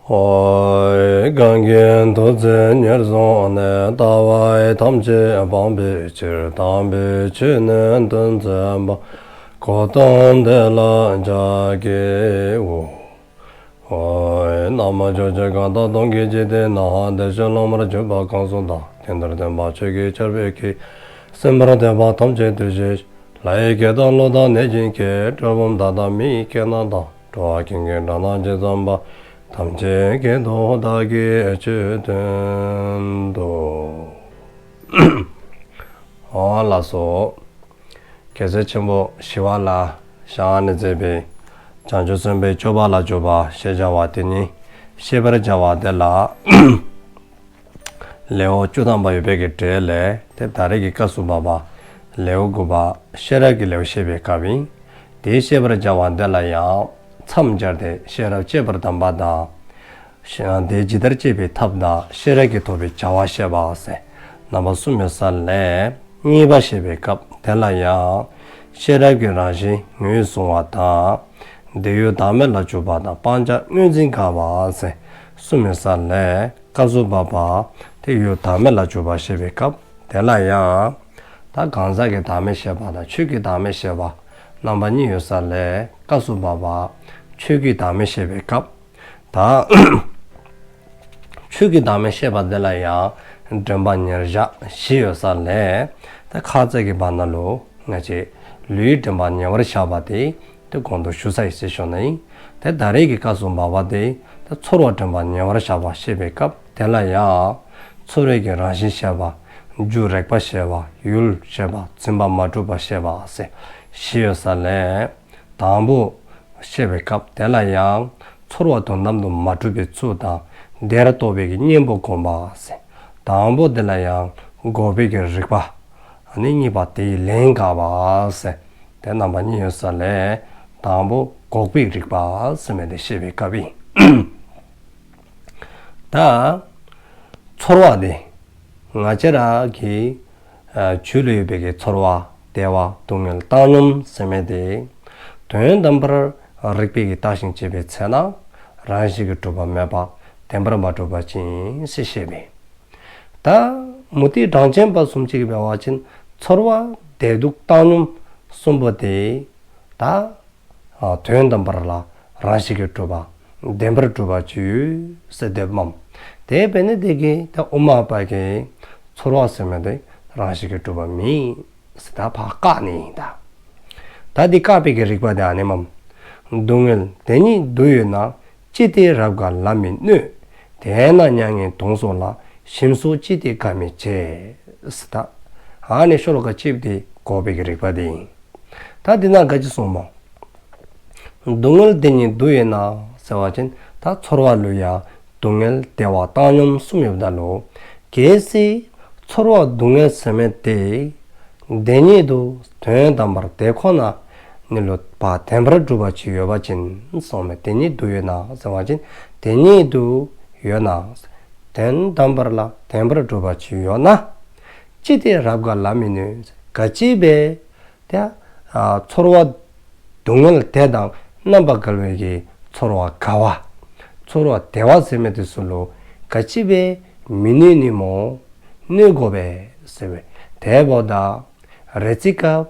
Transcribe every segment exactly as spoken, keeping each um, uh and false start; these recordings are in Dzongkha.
ཨོ། གང་གིས་ཐུགས་བརྩེ་ཉེར་བཟུང་ནས། ལྟ་བ་ཐམས་ཅད་སྤང་བའི་ཕྱིར། དམ་པའི་ཆོས་ནི་སྟོན་མཛད་པ། གོ་ཏམ་དེ་ལ་ཕྱག་འཚལ་ལོ། ཨོ། ན་མོ། ཕྱོགས་བཅུ་གང་དག་སྟོང་གི་འཇིག་རྟེན་ན། བདེ་གཤེགས་སློབ་མར་གྱུར་པ་གང་སུ་དག། དེང་འདིར་སྟོན་པ་ཆོས་ཀྱི་ཆར་འབེབས་ཀྱིས། གསན་པར་འདོད་པ་ཐམས་ཅད་འདིར་གཤེགས་ཤིག། ལྷ་ཡི་སྐད་དང་ཀླུ་དང་གནོད་སྦྱིན་སྐད། གྲུལ་བུམ་དག་དང་མི་ཡི་སྐད་རྣམས་དང་། འགྲོ་བ་ཀུན་གྱི་སྒྲ་རྣམས་ཇི་ཙམ་པ། ཐམས་ཅད་སྐད་དུ་བདག་གིས་ཆོས་བསྟན་ཏོ། ཨོ་ལགས་སོ། རྒྱལ་སྲས་ཆེན་པོ་ཞི་བ་ལྷའི་ཞལ་སྔ་ནས་མཛད་པའི་བྱང་ཆུབ་སེམས་དཔའི་སྤྱོད་པ་ལ་འཇུག་པ་ཞེས་བྱ་བ་དེ་ཉིད་བཤད་པར་བྱ་བ་དེ་ལ། ལེའུ་བཅུ་ཐམ་པ་ཡོད་པའི་གི་གྲས་ལས་ཏེ་ད་རེས་ཀྱི་སྐབས་སུ་བབ་པ་ལེའུ་དགུ་པ་ཤེས་རབ་ཀྱི་ལེའུ་བཤད་པའི་སྐབས་ཨིན། དེ་བཤད་པར་བྱ་བ་འདི་ལ་ཡང་མཚམས་སྦྱར་ཏེ་ཤེས་རབ་བསྐྱེད་པར་གདམས་པ་དང་། ཤེས་དེ་ཇི་ལྟར་བསྐྱེད་པའི་ཐབས་དང་ཤེས་རབ་ཀྱིས་ཐོབ་པའི་བྱ་བ་བཤད་པ་ཟེར་རྣམ་པ་གསུམ་ཡོད་ས་ལས། གཉིས་པ་བཤད་པའི་སྐབས་དེ་ལ་ཡང་ཤེས་རབ་ཀྱི་རང་བཞིན་ངོས་བཟུང་བ་དང་། དེ་ཡུལ་བདག་མེད་ལ་འཇུག་པ་དང་། སྤང་བྱ་དངོས་འཛིན་དགག་པ་ཟེར་གསུམ་ཡོད་ས་ལས། སྐབས་སུ་བབ་པ་དེ་ཡུལ་བདག་མེད་ལ་འཇུག་པ་བཤད་པའི་སྐབས་དེ་ལ་ཡང་། ད་གང་ཟག་གི་བདག་མེད་བཤད་པ་དང་ཆོས་ཀྱི་བདག་མེད་བཤད་པ་རྣམ་པ་གཉིས་ཡོད་ས་ལས། སྐབས་སུ་བབ་པ་ཆོས་ཀྱི་བདག་མེད་བཤད་པའི་སྐབས། ད་ཆོས་ཀྱི་བདག་མེད་བཤད་པ་འདི་ལ་ཡང་དྲན་པ་ཉེར་བཞག་བཞི་ཡོད་ས་ལས། ད་ཁ་ཙ་གི་བར་ན་ལུ་ང་བཅས་ལུས་དྲན་པ་ཉེ་བར་བཞག་པ་དེ་དེ་གོང་དུ་ཞུ་ཚར་ཡི་ཟེར་ཞུ་ནི་ཨིན། དེ་ད་རེས་ཀྱི་སྐབས་སུ་བབ་པ་དེ་ད་ཚོར་བ་དྲན་པ་ཉེ་བར་བཞག་པ་བཤད་པའི་སྐབས་དེ་ལ་ཡང་ཚོར་བའི་གི་རང་བཞིན་བཤད་པ། རྒྱུ་རེག་པ་བཤད་པ། ཡུལ་བཤད་པ། འཛིན་པ་མ་གྲུབ་པ་བཤད་པ་ཟེར་བཞི་ཡོད་ས་ལས། དང་པོ་བཤད་པའི་སྐབས་དེ་ལ་ཡང་ཚོར་བ་དོན་དམ་དུ་མ་གྲུབ་པའི་ཚུལ་དང་། དེར་རྟོགས་པའི་གི་གཉེན་པོ་བསྒོམ་པ་ཟེར། དང་པོ་དེ་ལ་ཡང་འགོག་པའི་གི་རིགས་པ། ཨ་ནི་གཉིས་པ་དེ་ཡི་ལན་དགག་པ་ཟེར། དེ་རྣམ་པ་གཉིས་ཡོད་ས་ལས། དང་པོ་འགོག་པའི་རིགས་པ་ཟེར་མི་དེ་བཤད་པའི་སྐབས་ཨིན། ད་ཚོར་བ་དེ་ང་བཅས་ར་གི་ཨ་རྒྱུད་ལ་ཡོད་པའི་གི་ཚོར་བ་བདེ་བ་སྡུག་བསྔལ་བཏང་སྙོམས་ཟེར་མི་དེ་དོན་དམ་པར་རིགས་པས་ཀྱིས་བརྟགས་ཤིང་དཔྱད་པའི་ཚེ་ན་རང་བཞིན་གྱིས་གྲུབ་པ་མེད་པ་བདེན་པར་མ་གྲུབ་པ་ཅིག་ཨིན་ཟེར་བཤད་པས། ད་མུ་སྟེགས་གྲངས་ཅན་པ་གསུམ་ཅིག་འབད་བ་ཅིན་ཚོར་བ་བདེ་སྡུག་བཏང་སྙོམས་གསུམ་པོ་དེ་ད་ཨ་དོན་དམ་པར་ལ་རང་བཞིན་གྱིས་གྲུབ་པ་བདེན་པར་གྲུབ་པ་ཅིག་ཡོད་ཟེར་དེ་སྦེ་སྨོ། དེ་འབད་ནི་དེ་གིས་ད་དབུ་མ་པ་གིས་ཚོར་བ་ཟེར་མི་དེ་རང་བཞིན་གྱིས་གྲུབ་པ་མེན་ཟེར་ད་ཕར་བཀག་ནི་ཨིན་ད། ད་འདི་བཀག་པའི་གི་རིགས་པ་དེ་ཨ་ནི་སྨོ། སྡུག་བསྔལ་དེ་ཉིད་དུ་ཡོད་ན། ཅི་སྟེ་རབ་དགའ་ལ་མི་གནོད། དེས་ན་མྱ་ངན་གདུང་སོགས་ལ། ཞིམ་སོགས་ཅི་སྟེ་དགའ་མི་བྱེད། ཟེར་ད། ཨ་ནི་ཤོ་ལོ་ཀ་གཅིག་དེ་འགོག་པའི་གི་རིགས་པ་དེ་ཨིན། ད་འདི་ནང་ག་ཅི་གསུངས་སྨོ། སྡུག་བསྔལ་དེ་ཉིད་དུ་ཡོད་ན་ཟེར་བ་ཅིན་ད་ཚོར་བ་ལུ་ཡང་སྡུག་བསྔལ་བདེ་བ་བཏང་སྙོམས་གསུམ་ཡོདཔ་ད་ལུ། གལ་སྲིད་ཚོར་བ་སྡུག་བསྔལ་ཟེར་མི་དེ་དེ་ཉིད་དུ་དོན་དམ་པར་དེ་ཁོ་ན་ཉིད་ལུ་བདེན་པར་གྲུབ་པ་ཅིག་ཡོད་པ་ཅིན་གསུངས་མི་དེ་ཉིད་དུ་ཡོད་ན་ཟེར་བ་ཅིན་དེ་ཉིད་དུ་ཡོད་ན། དོན་དམ་པར་ལ་བདེན་པར་གྲུབ་པ་ཅིག་ཡོད་ན། ཅི་སྟེ་རབ་དགའ་ལ་མི་གནོད། ག་ཅི་སྦེ་ཏེ་ཨ་ཚོར་བ་སྡུག་བསྔལ་དེ་དང་རྣམ་པ་འགལ་བའི་གི་ཚོར་བ་དགའ་བ། ཚོར་བ་བདེ་བ་ཟེར་མི་དེ་ཚུ་ལུ་ག་ཅི་སྦེ་མི་གནོད་ནི་སྨོ། གནོད་དགོ་པས་ཟེར་བས། དེ་འབདཝ་ད་རེ་ཅིག་སྐབས་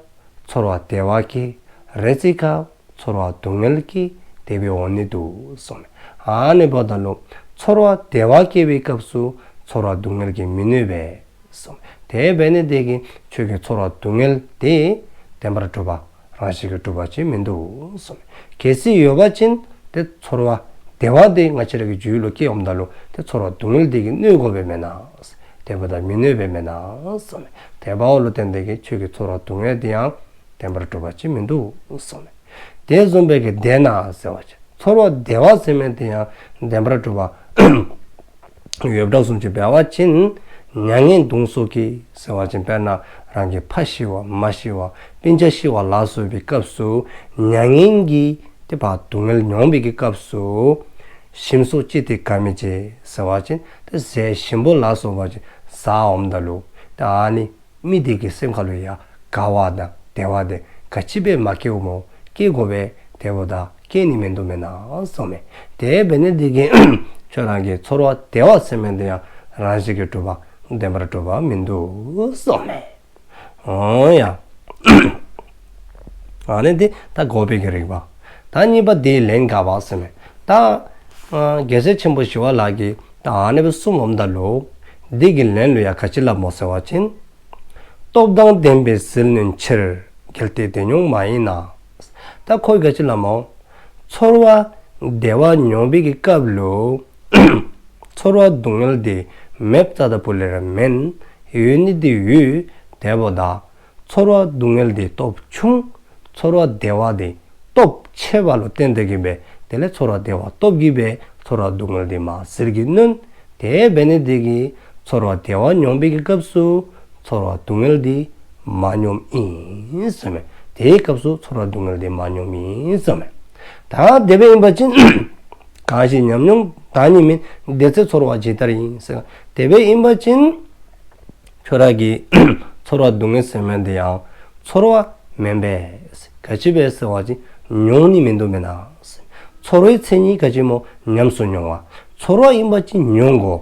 ཚོར་བ་བདེ་བ་སྐྱེ། རེ་ཅིག་སྐབས་ཚོར་བ་སྡུག་བསྔལ་སྐྱེ། དེ་སྦེ་འོང་ནི་འདུག་གསུངས་མས། ཨ་ནི་འབདཝ་ད་ལུ་ཚོར་བ་བདེ་བ་སྐྱེ་བའི་སྐབས་སུ་ཚོར་བ་སྡུག་བསྔལ་གྱིས་མི་གནོད་པས། གསུངས། དེ་འབད་ནི་དེ་གིས་ཁྱོད་ཀྱི་ཚོར་བ་སྡུག་བསྔལ་དེ་བདེན་པར་གྲུབ་པ་རང་བཞིན་གྱིས་གྲུབ་པ་ཅིག་མིན་འདུག་གསུངས། གལ་སྲིད་ཡོད་པ་ཅིན་ཏེ་ཚོར་བ་བདེ་བ་དེ་ང་བཅས་ར་གི་རྒྱུད་ལུ་སྐྱེ་འོངམ་ད་ལུ་ཏེ་ཚོར་བ་སྡུག་བསྔལ་དེ་གིས་གནོད་དགོ་པས་མེན་ན། དེ་འབདཝ་ད་མི་གནོད་པས་མེན་ན་གསུངས། དེ་འབདཝ་ལུ་བརྟེན་ཏེ་གིས་ཁྱོད་ཀྱི་ཚོར་བ་སྡུག་བསྔལ་དེ་ཡང་བདེན་པར་གྲུབ་པ་ཅིག་མིན་འདུག་གསུངས། དེ་བཟུམ་སྦེ་གི་དེས་ན་ཟེར་བ་ཅིན་ཚོར་བ་བདེ་བ་ཟེར་མི་དེ་ཡང་བདེན་པར་གྲུབ་པ་ཡོདཔ་བཟུམ་ཅིག་འབད་བ་ཅིན་མྱ་ངན་གདུང་སོགས་ཀྱིས་ཟེར་བ་ཅིན་དཔེར་ན་རང་གི་ཕ་ཤི་བ་མ་ཤི་བ་སྤུན་ཆ་ཤི་བ་ལ་སོགས་པའི་སྐབས་སུ་མྱ་ངན་གྱི་ཏེ་བ་སྡུག་བསྔལ་མྱོང་བའི་གི་སྐབས་སུ་ཞིམ་སོགས་ཅི་སྟེ་དགའ་མི་བྱེད་ཟེར་བ་ཅིན་ཏེ་ཟས་ཞིམ་པོ་ལ་སོགས་པ་ཅིག་ཟ་འོངམ་ད་ལུ་ཏེ་ཨ་ནི་མི་དེ་གི་སེམས་ཁ་ལུ་ཡང་དགའ་བ་དང་བདེ་བ་དེ་ག་ཅི་སྦེ་མ་སྐྱེཝ་སྨོ། སྐྱེ་དགོ་པས། དེ་འབདཝ་ད་སྐྱེ་ནི་མིན་འདུག་མེན་ན་གསུངས་མས། དེ་འབད་ནི་དེ་གིས་ ཁྱོད་རང་གི་ཚོར་བ་བདེ་བ་ཟེར་མི་འདི་ཡང་རང་བཞིན་གྱིས་གྲུབ་པ་བདེན་པར་གྲུབ་པ་མིན་འདུག་གསུངས་མས། འོ་ཡ། ཨ་ནི་འདི་ད་འགོག་པའི་གི་རིགས་པ། ད་གཉིས་པ་འདིའི་ལན་དགག་པ་ཟེར་མས། ད་ཨ་རྒྱལ་སྲས་ཆེན་པོ་ཞི་བ་ལྷ་གིས་ད་ཨ་ནི་སྦེ་གསུངམ་ད་ལུ་འདི་གི་ལན་ལུ་ཡང་ག་ཅི་སླབ་སྨོ་ཟེར་བ་ཅིན། སྟོབས་དང་ལྡན་པས་ཟིལ་གནོན་ཕྱིར། གལ་ཏེ་བདེ་མྱོང་མ་ཡིན་ན། ད་ཁོ་གིས་ག་ཅི་སླབ་སྨོ། ཚོར་བ་བདེ་བ་མྱོང་བའི་གི་སྐབས་ལུ་ཚོར་བ་སྡུག་བསྔལ་འདི་མེདཔ་རྩ་དང་པོ་ལས་ར་མེན། ཡོད་ནི་འདི་ཡོད། དེ་འབདཝ་ད་ཚོར་བ་སྡུག་བསྔལ་འདི་སྟོབས་ཆུང་། ཚོར་བ་བདེ་བ་འདི་སྟོབས་ཆེ་བ་ལུ་བརྟེན་ཏེ་གིས་སྦེ་དེ་ལས་ཚོར་བ་བདེ་བ་སྟོབས་ཀྱིས་སྦེ་ཚོར་བ་སྡུག་བསྔལ་འདི་མར་ཟིལ་གྱིས་གནོན། དེ་འབད་ནི་འདི་གིས་ཚོར་བ་བདེ་བ་མྱོང་བའི་གི་སྐབས་སུ་ཚོར་བ་སྡུག་བསྔལ་འདི་མ་མྱོངམ་ཨིན་ཟེར་མས། དེའི་སྐབས་སུ་ཚོར་བ་སྡུག་བསྔལ་འདི་མ་མྱོངམ་ཨིན་ཟེར་མས། ད་དེ་སྦེ་ཨིན་པ་ཅིན་གང་ཞིག་ཉམས་མྱོང་བདག་ཉིད་མིན། དེ་ཚེ་ཚོར་བ་ཇི་ལྟར་ཡིན་ཟེར། དེ་སྦེ་ཨིན་པ་ཅིན་ཁྱོད་ར་གི་ཚོར་བ་སྡུག་བསྔལ་ཟེར་མི་འདི་ཡང་ཚོར་བ་མེན་པས། ག་ཅི་སྦེ་ཟེར་བ་ཅིན་མྱོང་ནི་མིན་འདུག་མེན་ན། ཚོར་བའི་མཚན་ཉིད་ག་ཅི་སྨོ། ཉམས་སུ་མྱོང་བ། ཚོར་བ་ཨིན་པ་ཅིན་མྱོང་དགོ།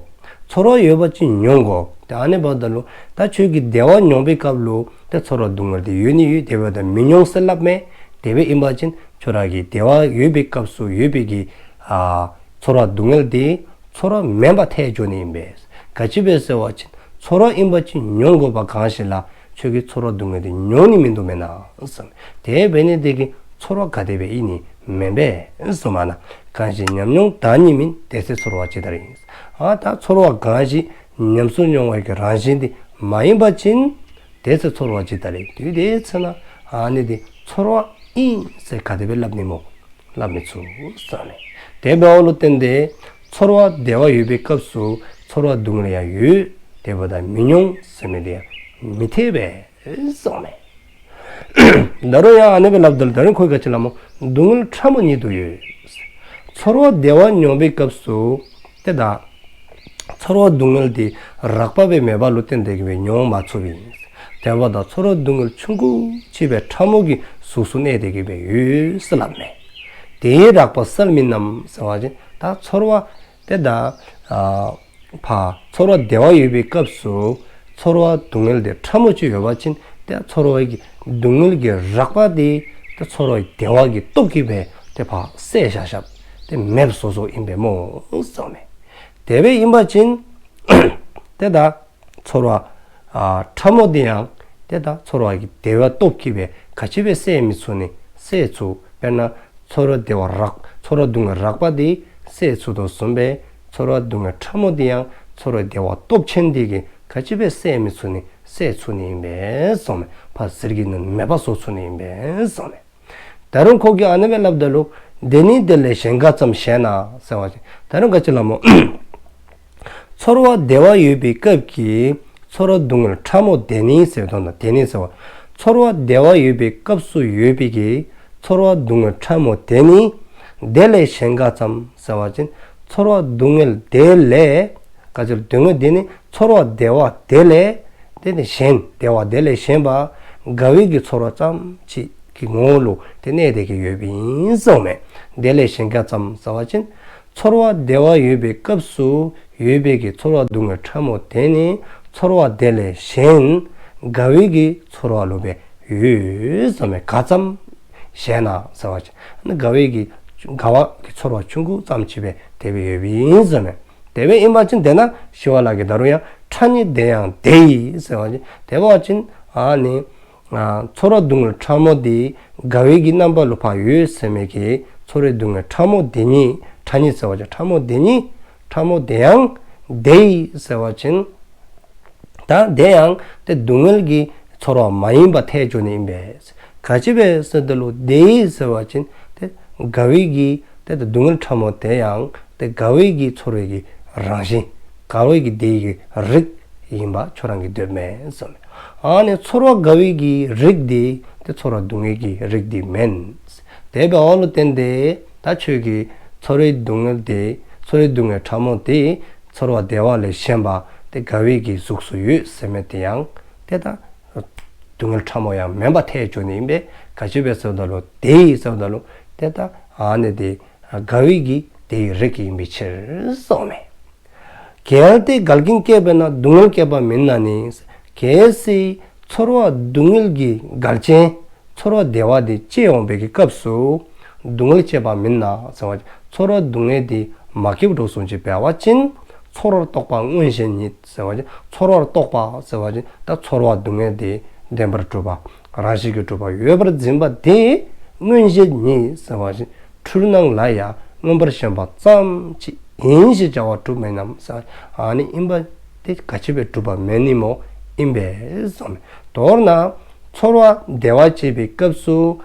ཚོར་བ་ཡོད་པ་ཅིན་མྱོང་དགོ། ཏེ་ཨ་ནི་འབདཝ་ད་ལུ་ད་ཁྱོད་ཀྱིས་བདེ་བ་མྱོང་བའི་སྐབས་ལུ་ཏེ་ཚོར་བ་སྡུག་བསྔལ་འདི་ཡོད་ནི་ཡོད། དེ་འབདཝ་ད་མི་མྱོང་ཟེར་སླབ་མས། དེ་སྦེ་ཨིན་པ་ཅིན་ཁྱོད་ར་གི་བདེ་བ་ཡོད་པའི་སྐབས་སུ་ཡོད་པའི་གི་ཨ་ཚོར་བ་སྡུག་བསྔལ་འདི་ཚོར་བ་མེན་པར་ཐལ་འགྱོ་ནི་ཨིན་པས། ག་ཅི་སྦེ་ཟེར་བ་ཅིན་ཚོར་བ་ཨིན་པ་ཅིན་མྱོང་དགོ་པ། གང་ཞིག་ལ་ཁྱོད་ཀྱིས་ཚོར་བ་སྡུག་བསྔལ་འདི་མྱོང་ནི་མིན་འདུག་མེན་ན་ཟེར། དེ་འབད་ནི་འདི་གིས་ཚོར་བ་ག་དེ་སྦེ་ཨིན་ནི་མེན་པས་ཟེར་མས་ན། གང་ཞིག་ཉམས་མྱོང་བདག་ཉིད་མིན། དེ་ཚེ་ཚོར་བ་ཇི་ལྟར་ཡིན། ཨ་ད་ཚོར་བ་གང་ཞིག་ཉམས་སུ་མྱོང་བའི་གི་རང་བཞིན་འདི་མ་ཡིན་པ་ཅིན་དེ་ཚེ་ཚོར་བ་ཇི་ལྟར་ཡིན། དུས་དེའི་ཚེ་ན་ཨ་ནི་འདི་ཚོར་བ་ཨིན་ཟེར་ག་དེ་སྦེ་སླབ་ནི་སྨོ། སླབ་མི་ཚུགས་ཟེར་མས། དེ་འབདཝ་ལུ་བརྟེན་ཏེ་ཚོར་བ་བདེ་བ་ཡོད་པའི་སྐབས་སུ་ཚོར་བ་སྡུག་བསྔལ་ཡང་ཡོད། དེ་འབདཝ་ད་མི་མྱོང་ཟེར་མི་འདི་ཡང་མི་འཐད་པས་ཟེར་མས། ད་རུང་ཡང་ཨ་ནི་སྦེ་སླབ་ད་ལུ་ད་རུང་ཁོ་གིས་ག་ཅི་སླབ་སྨོ། སྡུག་བསྔལ་ཕྲ་མོ་ཉིད་དུ་ཡོད། ཚོར་བ་བདེ་བ་མྱོང་བའི་སྐབས་སུ་ཏེ་ད་ཚོར་བ་སྡུག་བསྔལ་འདི་རགས་པ་སྦེ་མེདཔ་ལུ་བརྟེན་ཏེ་གིས་སྦེ་མྱོང་མ་ཚུགསཔ་ཨིན། དེ་འབདཝ་ད་ཚོར་བ་སྡུག་བསྔལ་ཆུང་ཀུ་ཅིག་སྦེ་ཕྲ་མོ་གི་གཟུགས་སུ་གནས་ཏེ་གིས་སྦེ་ཡོད་ཟེར་སླབ་མས། དེའི་རགས་པ་བསལ་མིན་ནམ་ཟེར་བ་ཅིན་ད་ཚོར་བ་ཏེ་ད་ཨ་ཕར་ཚོར་བ་བདེ་བ་ཡོད་པའི་སྐབས་སུ་ཚོར་བ་སྡུག་བསྔལ་འདི་ཕྲ་མོ་ཅིག་ཡོད་པ་ཅིན་ཏེ་ཚོར་བའི་གི་སྡུག་བསྔལ་གྱི་རགས་པ་འདི་ཏེ་ཚོར་བའི་བདེ་བ་གི་སྟོབས་ཀྱིས་སྦེ་ཏེ་ཕར་བསལ་བཞག་བཞགཔ་ཏེ་མེདཔ་བཟོ་བཟོཝ་ཨིན་པས་སྨོ་ཟེར་མས། དེ་སྦེ་ཨིན་པ་ཅིན་ཏེ་ད་ཚོར་བ་ཨ་ཕྲ་མོ་འདི་ཡང་ཏེ་ད་ཚོར་བ་གི་བདེ་བའི་སྟོབས་ཀྱིས་སྦེ་ག་ཅི་སྦེ་བསལ་མི་ཚུགས་ནི། བསལ་ཚུགས། དཔེར་ན་ཚོར་བ་བདེ་བ་རགས་ཚོར་བ་སྡུག་བསྔལ་རགས་པ་འདི་བསལ་ཚུགས་དོ་བཟུམ་སྦེ་ཚོར་བ་སྡུག་བསྔལ་ཕྲ་མོ་འདི་ཡང་ཚོར་བ་བདེ་བ་སྟོབས་ཆེན་འདི་གིས་ག་ཅི་སྦེ་བསལ་མི་ཚུགས་ནི། བསལ་ཚུགས་ནི་ཨིན་པས་ཟེར་མས། ཕར་ཟིལ་གྱིས་གནོན་མེདཔ་བཟོ་ཚུགས་ནི་ཨིན་པས་ཟེར་མས། ད་རུང་ཁོ་གིས་ཨ་ནི་སྦེ་སླབ་ད་ལུ་དེ་ནི་དེ་ལས་གཞན་འགའ་ཙམ་ཞེ་ན་ཟེར་བ་ཅིན་ད་རུང་ག་ཅི་སླབ་སྨོ། ཚོར་བ་བདེ་བ་ཡོད་པའི་སྐབས་ཀྱི་ཚོར་བ་སྡུག་བསྔལ་ཕྲ་མོ་དེ་ནི་ཟེར་བའི་དོན་དག། དེ་ནི་ཟེར་བ་ཚོར་བ་བདེ་བ་ཡོད་པའི་སྐབས་སུ་ཡོད་པའི་གི་ཚོར་བ་སྡུག་བསྔལ་ཕྲ་མོ་དེ་ནི་དེ་ལས་གཞན་འགའ་ཙམ་ཟེར་བ་ཅིན་ཚོར་བ་སྡུག་བསྔལ་དེ་ལས་ག་ཅི་སྡུག་བསྔལ་དེ་ནི་ཚོར་བ་བདེ་བ་དེ་ལས་དེ་ནི་གཞན་བདེ་བ་དེ་ལས་གཞན་པ་དགའ་བའི་གི་ཚོར་བ་ཙམ་ཅིག་གི་ངོ་བོ་ལུ་ཏེ་གནས་ཏེ་གིས་ཡོདཔ་ཨིན་ཟེར་མས། དེ་ལས་གཞན་འགའ་ཙམ་ཟེར་བ་ཅིན་ཚོར་བ་བདེ་བ་ཡོད་པའི་སྐབས་སུ་ཡོད་པའི་གི་ཚོར་བ་སྡུག་བསྔལ་ཕྲ་མོ་དེ་ནི་ཚོར་བ་དེ་ལས་གཞན་དགའ་བའི་གི་ཚོར་བ་ལུ་སྦེ་ཡོད་ཟེར་མས། ག་ཙམ་ཞེ་ན་ཟེར་བ་ཅིན་དགའ་བའི་གི་དགའ་བ་གི་ཚོར་བ་ཆུང་ཀུ་ཙམ་ཅིག་སྦེ་དེ་སྦེ་ཡོདཔ་ཨིན་ཟེར་མས། དེ་སྦེ་ཨིན་པ་ཅིན་དེ་ན་ཞི་བ་ལྷ་གིས་ད་རུང་ཡང་ཕྲ་ནི་དེ་ཡང་དེ་ཡིས་ཟེར་བ་ཅིན་དེ་འབད་བ་ཅིན་ཨ་ནི་ཨ་ཚོར་བ་སྡུག་བསྔལ་ཕྲ་མོ་འདི་དགའ་བའི་གི་རྣམ་པ་ལུ་ཕར་ཡོད་ཟེར་མི་གི་ཚོར་བའི་སྡུག་བསྔལ་ཕྲ་མོ་དེ་ཉིད་ཕྲ་ནི་ཟེར་བ་ཅིན་ཕྲ་མོ་དེ་ཉིད་ཕྲ་མོ་དེ་ཡང་དེ་ཡིས་ཟེར་བ་ཅིན་ད་དེ་ཡང་ཏེ་སྡུག་བསྔལ་གྱི་ཚོར་བ་མ་ཡིན་པར་ཐལ་འགྱོ་ནི་ཨིན་པས། ག་ཅི་སྦེ་ཟེར་ད་ལུ་དེ་ཡིས་ཟེར་བ་ཅིན་ཏེ་དགའ་བའི་གི་ཏེ་ད་སྡུག་བསྔལ་ཕྲ་མོ་དེ་ཡང་ཏེ་དགའ་བའི་གི་ཚོར་བའི་གི་རང་བཞིན་དགའ་བའི་གི་དེ་ཡི་གི་རིགས་ཨིན་པ་ཁྱོད་རང་གིས་འདོདཔ་མས་ཟེར་མས། ཨ་ནི་ཚོར་བ་དགའ་བའི་གི་རིགས་འདི་ཏེ་ཚོར་བ་སྡུག་བསྔལ་གྱི་རིགས་འདི་མེན། དེ་འབདཝ་ལུ་བརྟེན་ཏེ་ད་ཁྱོད་ཀྱིས་ཚོར་བའི་སྡུག་བསྔལ་དེ་ཚོར་བའི་སྡུག་བསྔལ་ཕྲ་མོ་དེ་ཚོར་བ་བདེ་བ་ལས་གཞན་པ་ཏེ་དགའ་བའི་གི་གཟུགས་སུ་ཡོད་ཟེར་མི་དེ་ཡང་ཏེ་ད་སྡུག་བསྔལ་ཕྲ་མོ་ཡང་མེན་པར་ཐལ་འགྱོ་ནི་ཨིན་པས། ག་ཅི་སྦེ་ཟེརཝ་ད་ལུ་དེ་ཡིས་ཟེརཝ་ད་ལུ་ཏེ་ད་ཨ་ནི་དེ་དགའ་བའི་གི་ དེའི་རིགས་ཡིན་པའི་ཕྱིར་གསུངསམ་མས། གལ་ཏེ་འགལ་རྐྱེན་བསྐྱེད་པས་ན། སྡུག་བསྔལ་བསྐྱེད་པ་མིན་ན་ནི། གལ་སྲིད་ཚོར་བ་སྡུག་བསྔལ་གྱི་འགལ་རྐྱེན། ཚོར་བ་བདེ་བ་དེ་སྐྱེ་འོང་བའི་གི་སྐབས་སུ། སྡུག་བསྔལ་བསྐྱེད་པ་མིན་ན་ཟེར་བ་ཅིན། ཚོར་བ་སྡུག་བསྔལ་དེ་མ་སྐྱེཝ་འགྲོ་སོང་ཅི་འབད་བ་ཅིན། ཚོར་བར་རྟོག་པ་མངོན་ཞེན་ཉིད་ཟེར་བ་ཅིན། ཚོར་བར་རྟོག་པ་ཟེར་བ་ཅིན། ད་ཚོར་བ་སྡུག་བསྔལ་དེ་བདེན་པར་གྲུབ་པ། རང་བཞིན་གྱིས་གྲུབ་པ་ཡོད་པར་འཛིན་པ་དེ། མངོན་ཞེན་ཉིད་ཟེར་བ་ཅིན། འཁྲུལ་སྣང་ལ་ཡང་མངོན་པར་ཞེན་པ་ཙམ་ཅིག་ཡིན་ཞེས་བྱ་བ་གྲུབ་མིན་ནམ་ཟེར། ཨ་ནི་ཨིན་པ་དེ་ག་ཅི་སྦེ་གྲུབ་པ་མེན་ནི་སྨོ། ཨིན་པས་གསུངསམ་མས། མདོར་ན་ཚོར་བ་བདེ་བ་སྐྱེ་བའི་སྐབས་སུ་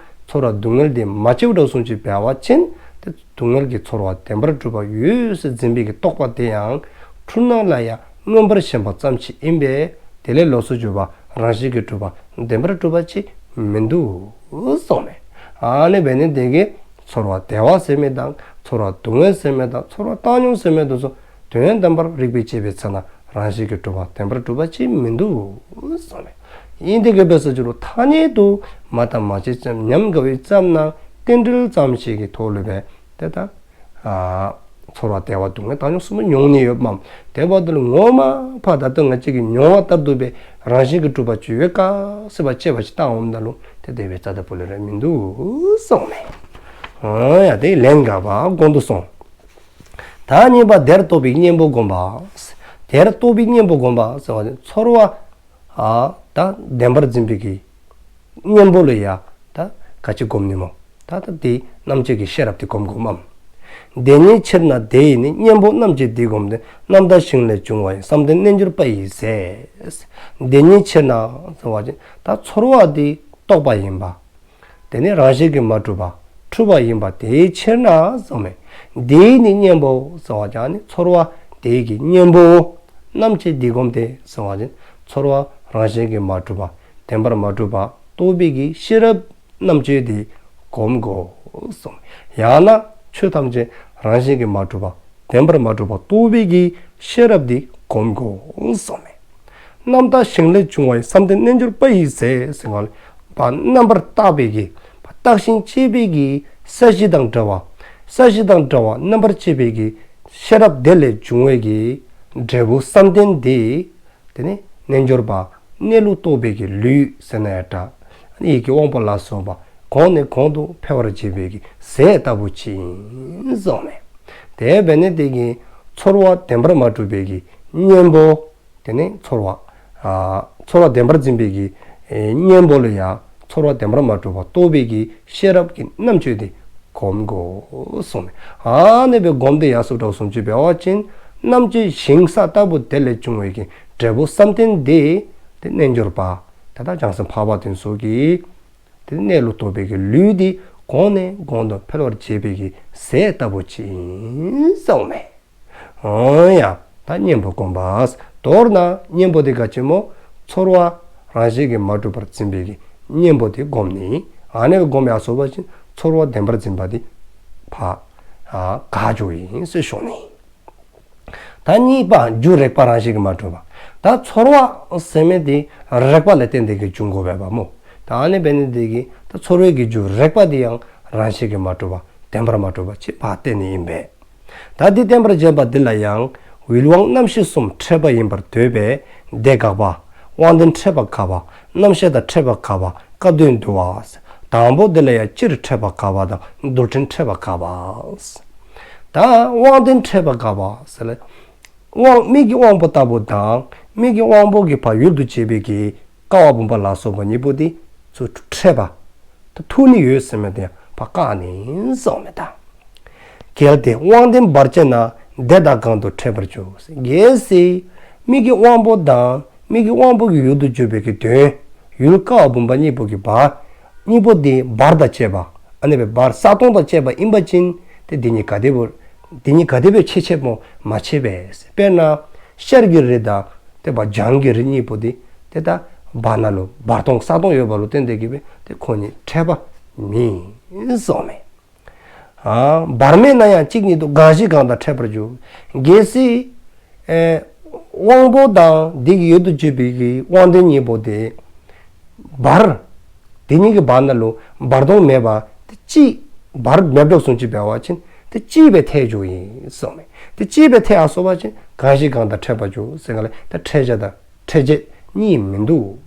ཚོར་བ་སྡུག་བསྔལ་དེ་མ་སྐྱེཝ་འགྲོ་སོང་ཅི་འབད་བ་ཅིན། དེ་སྡུག་བསྔལ་གྱི་ཚོར་བ་བདེན་པར་གྲུབ་པ་ཡོད་ཟེར་འཛིན་པའི་གི་རྟོག་པ་དེ་ཡང་འཁྲུལ་སྣང་ལ་ཡང་མངོན་པར་ཞེན་པ་ཙམ་ཅིག་ཨིན་པས། དེ་ལས་ལོགས་སུ་གྱུར་པ་རང་བཞིན་གྱིས་གྲུབ་པ་བདེན་པར་གྲུབ་པ་ཅིག་མིན་འདུག་གསུངསམ་མས། ཨ་ནི་འབད་ནི་དེ་གིས་ཚོར་བ་བདེ་བ་ཟེར་མི་དང་ཚོར་བ་སྡུག་བསྔལ་ཟེར་མི་དང་ཚོར་བ་བཏང་སྙོམས་ཟེར་མི་དེ་ཚུ་དོན་དམ་པར་རིགས་པས་དཔྱད་པའི་ཚེ་ན་རང་བཞིན་གྱིས་གྲུབ་པ་བདེན་པར་གྲུབ་པ་ཅིག་མིན་འདུག་གསུངསམ་མས། ཨིན་དེ་གིས་འབད་ཟེར་ཅི་རུང་ཐ་སྙད་དུ་མ་བརྟགས་མ་དཔྱད་ཙམ་ཉམས་དགའ་བའི་ཙམ་ན་རྟེན་འབྲེལ་ཙམ་ཞིག་གི་ཐོག་ལུ་སྦེ་དེ་ད་ཨ་ཚོར་བ་བདེ་བ་སྡུག་བསྔལ་བཏང་སྙོམས་གསུམ་མྱོང་ནི་ཡོདཔ་མས། དེ་འབདཝ་ད་ལུ་ངོ་མ་ཕར་ད་ལྟོ་ང་བཅས་ཀྱིས་མྱོང་བ་ལྟར་དུ་སྦེ་རང་བཞིན་གྱིས་གྲུབ་པ་ཅིག་ཡོད་ག་ཟེར་བ་དཔྱད་པ་ཅིག་བཏང་འོངམ་ད་ལུ་དེ་དེ་སྦེ་རྩ་ལས་ཕུལ་ལེ་ར་མིན་འདུག་གསུངསམ་མས། ཨ་ཡ་དེ་ལན་དགག་པ་གོང་དུ་སོང་། ད་གཉིས་པ་དེར་རྟོག་པའི་གཉེན་པོ་བསྒོམ་པ། དེར་རྟོག་པའི་གཉེན་པོ་བསྒོམ་པ་ཟེར་བ་ནི་ཚོར་བ་ཨ་ད་བདེན་པར་འཛིན་པའི་གི་གཉེན་པོ་ལུ་ཡང་ད་ག་ཅི་བསྒོམ་ནི་སྨོ། ད་ད་དེ་རྣམ་དཔྱོད་ཀྱི་ཤེས་རབ་དེ་བསྒོམ་བསྒོམ་མས། དེ་ཉིད་ཕྱིར་ན་དེ་ཡི་ནི། གཉེན་པོ་རྣམ་དཔྱོད་འདི་བསྒོམས་ཏེ། རྣམ་དག་ཞིང་ལས་བྱུང་བ་ཡི། བསམ་གཏན་རྣལ་འབྱོར་པ་ཡི་ཟས། དེ་ཉིད་ཕྱིར་ན་ཟེར་བ་ཅིན་ད་ཚོར་བ་དེ་རྟོག་པ་ཡིན་པ། དེ་ནི་རང་བཞིན་གྱིས་མ་གྲུབ་པ་འཁྲུལ་པ་ཡིན་པ་དེའི་ཕྱིར་ན་གསུངསམ་མས། དེ་ཡི་ནི་གཉེན་པོ་ཟེར་བ་ཅིན་ཚོར་བ་དེ་གི་གཉེན་པོ། རྣམ་དཔྱོད་འདི་བསྒོམས་ཏེ་ཟེར་བ་ཅིན་ཚོར་བ་རང་བཞིན་གྱིས་མ་གྲུབ་པ་བདེན་པར་མ་གྲུབ་པ་རྟོགས་པའི་གི་ཤེས་རབ་རྣམ་དཔྱོད་དེ་བསྒོམ་དགོ་གསུངསམ་མས། ཡང་ན་ཆོས་ཐམས་ཅད་རང་བཞིན་གྱིས་མ་གྲུབ་པ་བདེན་པར་མ་གྲུབ་པ་རྟོགས་པའི་གི་ཤེས་རབ་དེ་བསྒོམ་དགོ་གསུངསམ་མས། རྣམ་དག་ཞིང་ལས་བྱུང་བ་ཡི། བསམ་གཏན་རྣལ་འབྱོར་པ་ཡི་ཟས་ཟེར་གསུངས་པ་རྣམ་པར་དག་པའི་གི་བརྟགས་ཤིང་དཔྱད་པའི་གི་ས་གཞི་དང་འདྲ་བ། ས་གཞི་དང་འདྲ་བ་རྣམ་པར་དཔྱད་པའི་གི་ཤེས་རབ་དེ་ལས་བྱུང་བའི་གི་འབྲས་བུ་བསམ་གཏན་དེ། དེ་ནི་རྣལ་འབྱོར་པ་གནས་ལུགས་རྟོགས་པའི་གི་ལུས་ཟེར་ན་ཡང་འདྲ། ཡིད་ཀྱི་དབང་པོ་ལ་སོགས་པ་གོང་ནས་གོང་དུ་འཕེལ་བར་བྱེད་པའི་གི་ཟས་ལྟ་བུ་ཅིག་ཡིན་གསུངསམ་མས། དེ་འབད་ནི་དེ་གིས་ཚོར་བ་བདེན་པར་མ་གྲུབ་པའི་གི་གཉེན་པོ། དེ་ནི་ཚོར་བ། ཨ་ཚོར་བ་བདེན་པར་འཛིན་པའི་གི་ཨེ་གཉེན་པོ་ལུ་ཡང་ཚོར་བ་བདེན་པར་མ་གྲུབ་པ་རྟོགས་པའི་གི་ཤེས་རབ་ཀྱི་རྣམ་དཔྱོད་དེ་བསྒོམ་དགོ་གསུངསམ་མས། ཨ་ནི་སྦེ་བསྒོམས་ཏེ་ཡར་སོ་དྲག་སོང་ཅི་འབད་བ་ཅིན་རྣམ་དཔྱོད་ཞིང་ས་ལྟ་བུ་དེ་ལས་བྱུང་བའི་གི་འབྲས་བུ་བསམ་གཏན་དེ། དེ་རྣལ་འབྱོར་པ། ད་ལྟ་བྱང་སེམས་འཕགས་པ་དེ་ཚུ་གིས་དེ་གནས་ལུགས་རྟོགས་པའི་གི་ལུས་དེ་གོང་ནས་གོང་དུ་འཕེལ་བར་བྱེད་པའི་གི་ཟས་ལྟ་བུ་ཅིག་ཡིན་གསུངསམ་མས། འོ་ཡ། ད་གཉེན་པོ་བསྒོམ་པ། མདོར་ན་གཉེན་པོ་དེ་ག་ཅི་སྨོ། ཚོར་བ་རང་བཞིན་གྱིས་མ་གྲུབ་པར་འཛིན་པའི་གི་གཉེན་པོ་དེ་བསྒོམ་ནི། ཨ་ནི་བསྒོམ་ཡར་སོ་བ་ཅིན་ཚོར་བ་བདེན་པར་འཛིན་པ་དེ་ཕར་ཨ་འགག་འགྱོཝ་ཨིན་ཟེར་ཞུ་ནི། ད་གཉིས་པ་རྒྱུ་རེག་པ་རང་བཞིན་གྱིས་མ་གྲུབ་པ། ད་ཚོར་བ་ཟེར་མི་དེ་རེག་པ་ལས་བརྟེན་ཏེ་གི་འབྱུང་དགོ་པས་པ་སྨོ། ད་ཨ་ནི་འབད་ནི་དེ་གིས་ད་ཚོར་བའི་གི་རྒྱུ་རེག་པ་དེ་ཡང་རང་བཞིན་གྱིས་མ་གྲུབ་པ་བདེན་པར་མ་གྲུབ་པ་ཅིག་ཕར་བསྟན་ནི་ཨིན་པས། ད་འདི་བསྟན་པར་བྱེད་པ་འདི་ལ་ཡང་། ཡུལ་དབང་རྣམ་ཤེས་གསུམ་འཕྲད་པ་ཡིན་པར་འདོད་པས་དེ་དགག་པ། དབང་དོན་འཕྲད་པ་དགག་པ། རྣམ་ཤེས་དང་འཕྲད་པ་དགག་པ། སྐབས་དོན་བསྡུ་བ། དང་པོ་འདི་ལ་ཡང་སྤྱིར་འཕྲད་པ་དགག་པ་དང་རྡུལ་ཕྲན་འཕྲད་པ་དགག་པ། ད་དབང་དོན་འཕྲད་པ་དགག་པ་ཟེར་ལ། དབང་མིག་གི་དབང་པོ་ལྟ་བུ་དང་མིག་གི་དབང་པོ་གི་ཕར་ཡུལ་དུ་བྱེད་པའི་གི་ཀ་བ་བུམ་པ་ལ་སོགས་པ་གཉིས་པོ་དེ་ཚུར་འཕྲད་པ། ད་ཐུག་ནི་ཡོད་ཟེར་མི་དེ་ཕར་བཀག་ནི་གསུངས་མས་ད། གལ་ཏེ་དབང་དོན་བར་ཆད་ན། དེ་དག་གང་དུ་འཕྲད་པར་འགྱུར། གལ་སྲིད་མིག་གི་དབང་པོ་དང་མིག་གི་དབང་པོ་གི་ཡུལ་དུ་གྱུར་པའི་གི་དོན། ཡུལ་ཀ་བ་བུམ་པ་གཉིས་པོ་གི་བར། གཉིས་པོ་དེ་བར་དང་བཅས་པ། ཨ་ནི་སྦེ་བར་ས་སྟོང་དང་བཅས་པ་ཨིན་པ་ཅིན། ཏེ་དེ་གཉིས་ག་དེ་སྦེ། དེ་གཉིས་ག་དེ་སྦེ་ཕྱད་ཕྱདཔ་སྨོ། མ་ཕྱད་པས། དཔེར་ན་ཤར་གྱི་རི་དང་ཏེ་བར་བྱང་གི་རི་གཉིས་པོ་དེ། ཏེ་ད་བར་ན་ལུ་བར་སྟོང་ས་སྟོང་ཡོད་པ་ལུ་བརྟེན་ཏེ་གི་སྦེ་ཏེ་ཁོང་གཉིས་འཕྲད་པ་མེད་གསུངས་མས། ཨ་བར་མེད་ན་ཡང་གཅིག་ཉིད་དུ། གང་ཞིག་གང་དང་འཕྲད་པར་འགྱུར། གལ་སྲིད་ཨེ་དབང་པོ་དང་དེ་གི་ཡུལ་དུ་གྱུར་པའི་གི་དབང་དོན་གཉིས་པོ་དེ་བར། དེ་གཉིས་ཀྱི་བར་ན་ལུ་བར་སྟོང་མེད་པ་དེ་གཅིག་བར་མེདཔ་སོང་ཅི་འབད་བ་ཅིན། ཏེ་གཅིག་སྦེ་ཐལ་འགྱོཝ་ཨིན་གསུངསམ་མས། ཏེ་གཅིག་སྦེ་ཐལ་ཡར་སོང་པ་ཅིན་གང་ཞིག་གང་དང་ཕྲད་པར་འགྱུར་ཟེར་ག་ལས་ད་ཕྲད་བྱ་དང་ཕྲད་བྱེད་གཉིས་མིན་འདུག།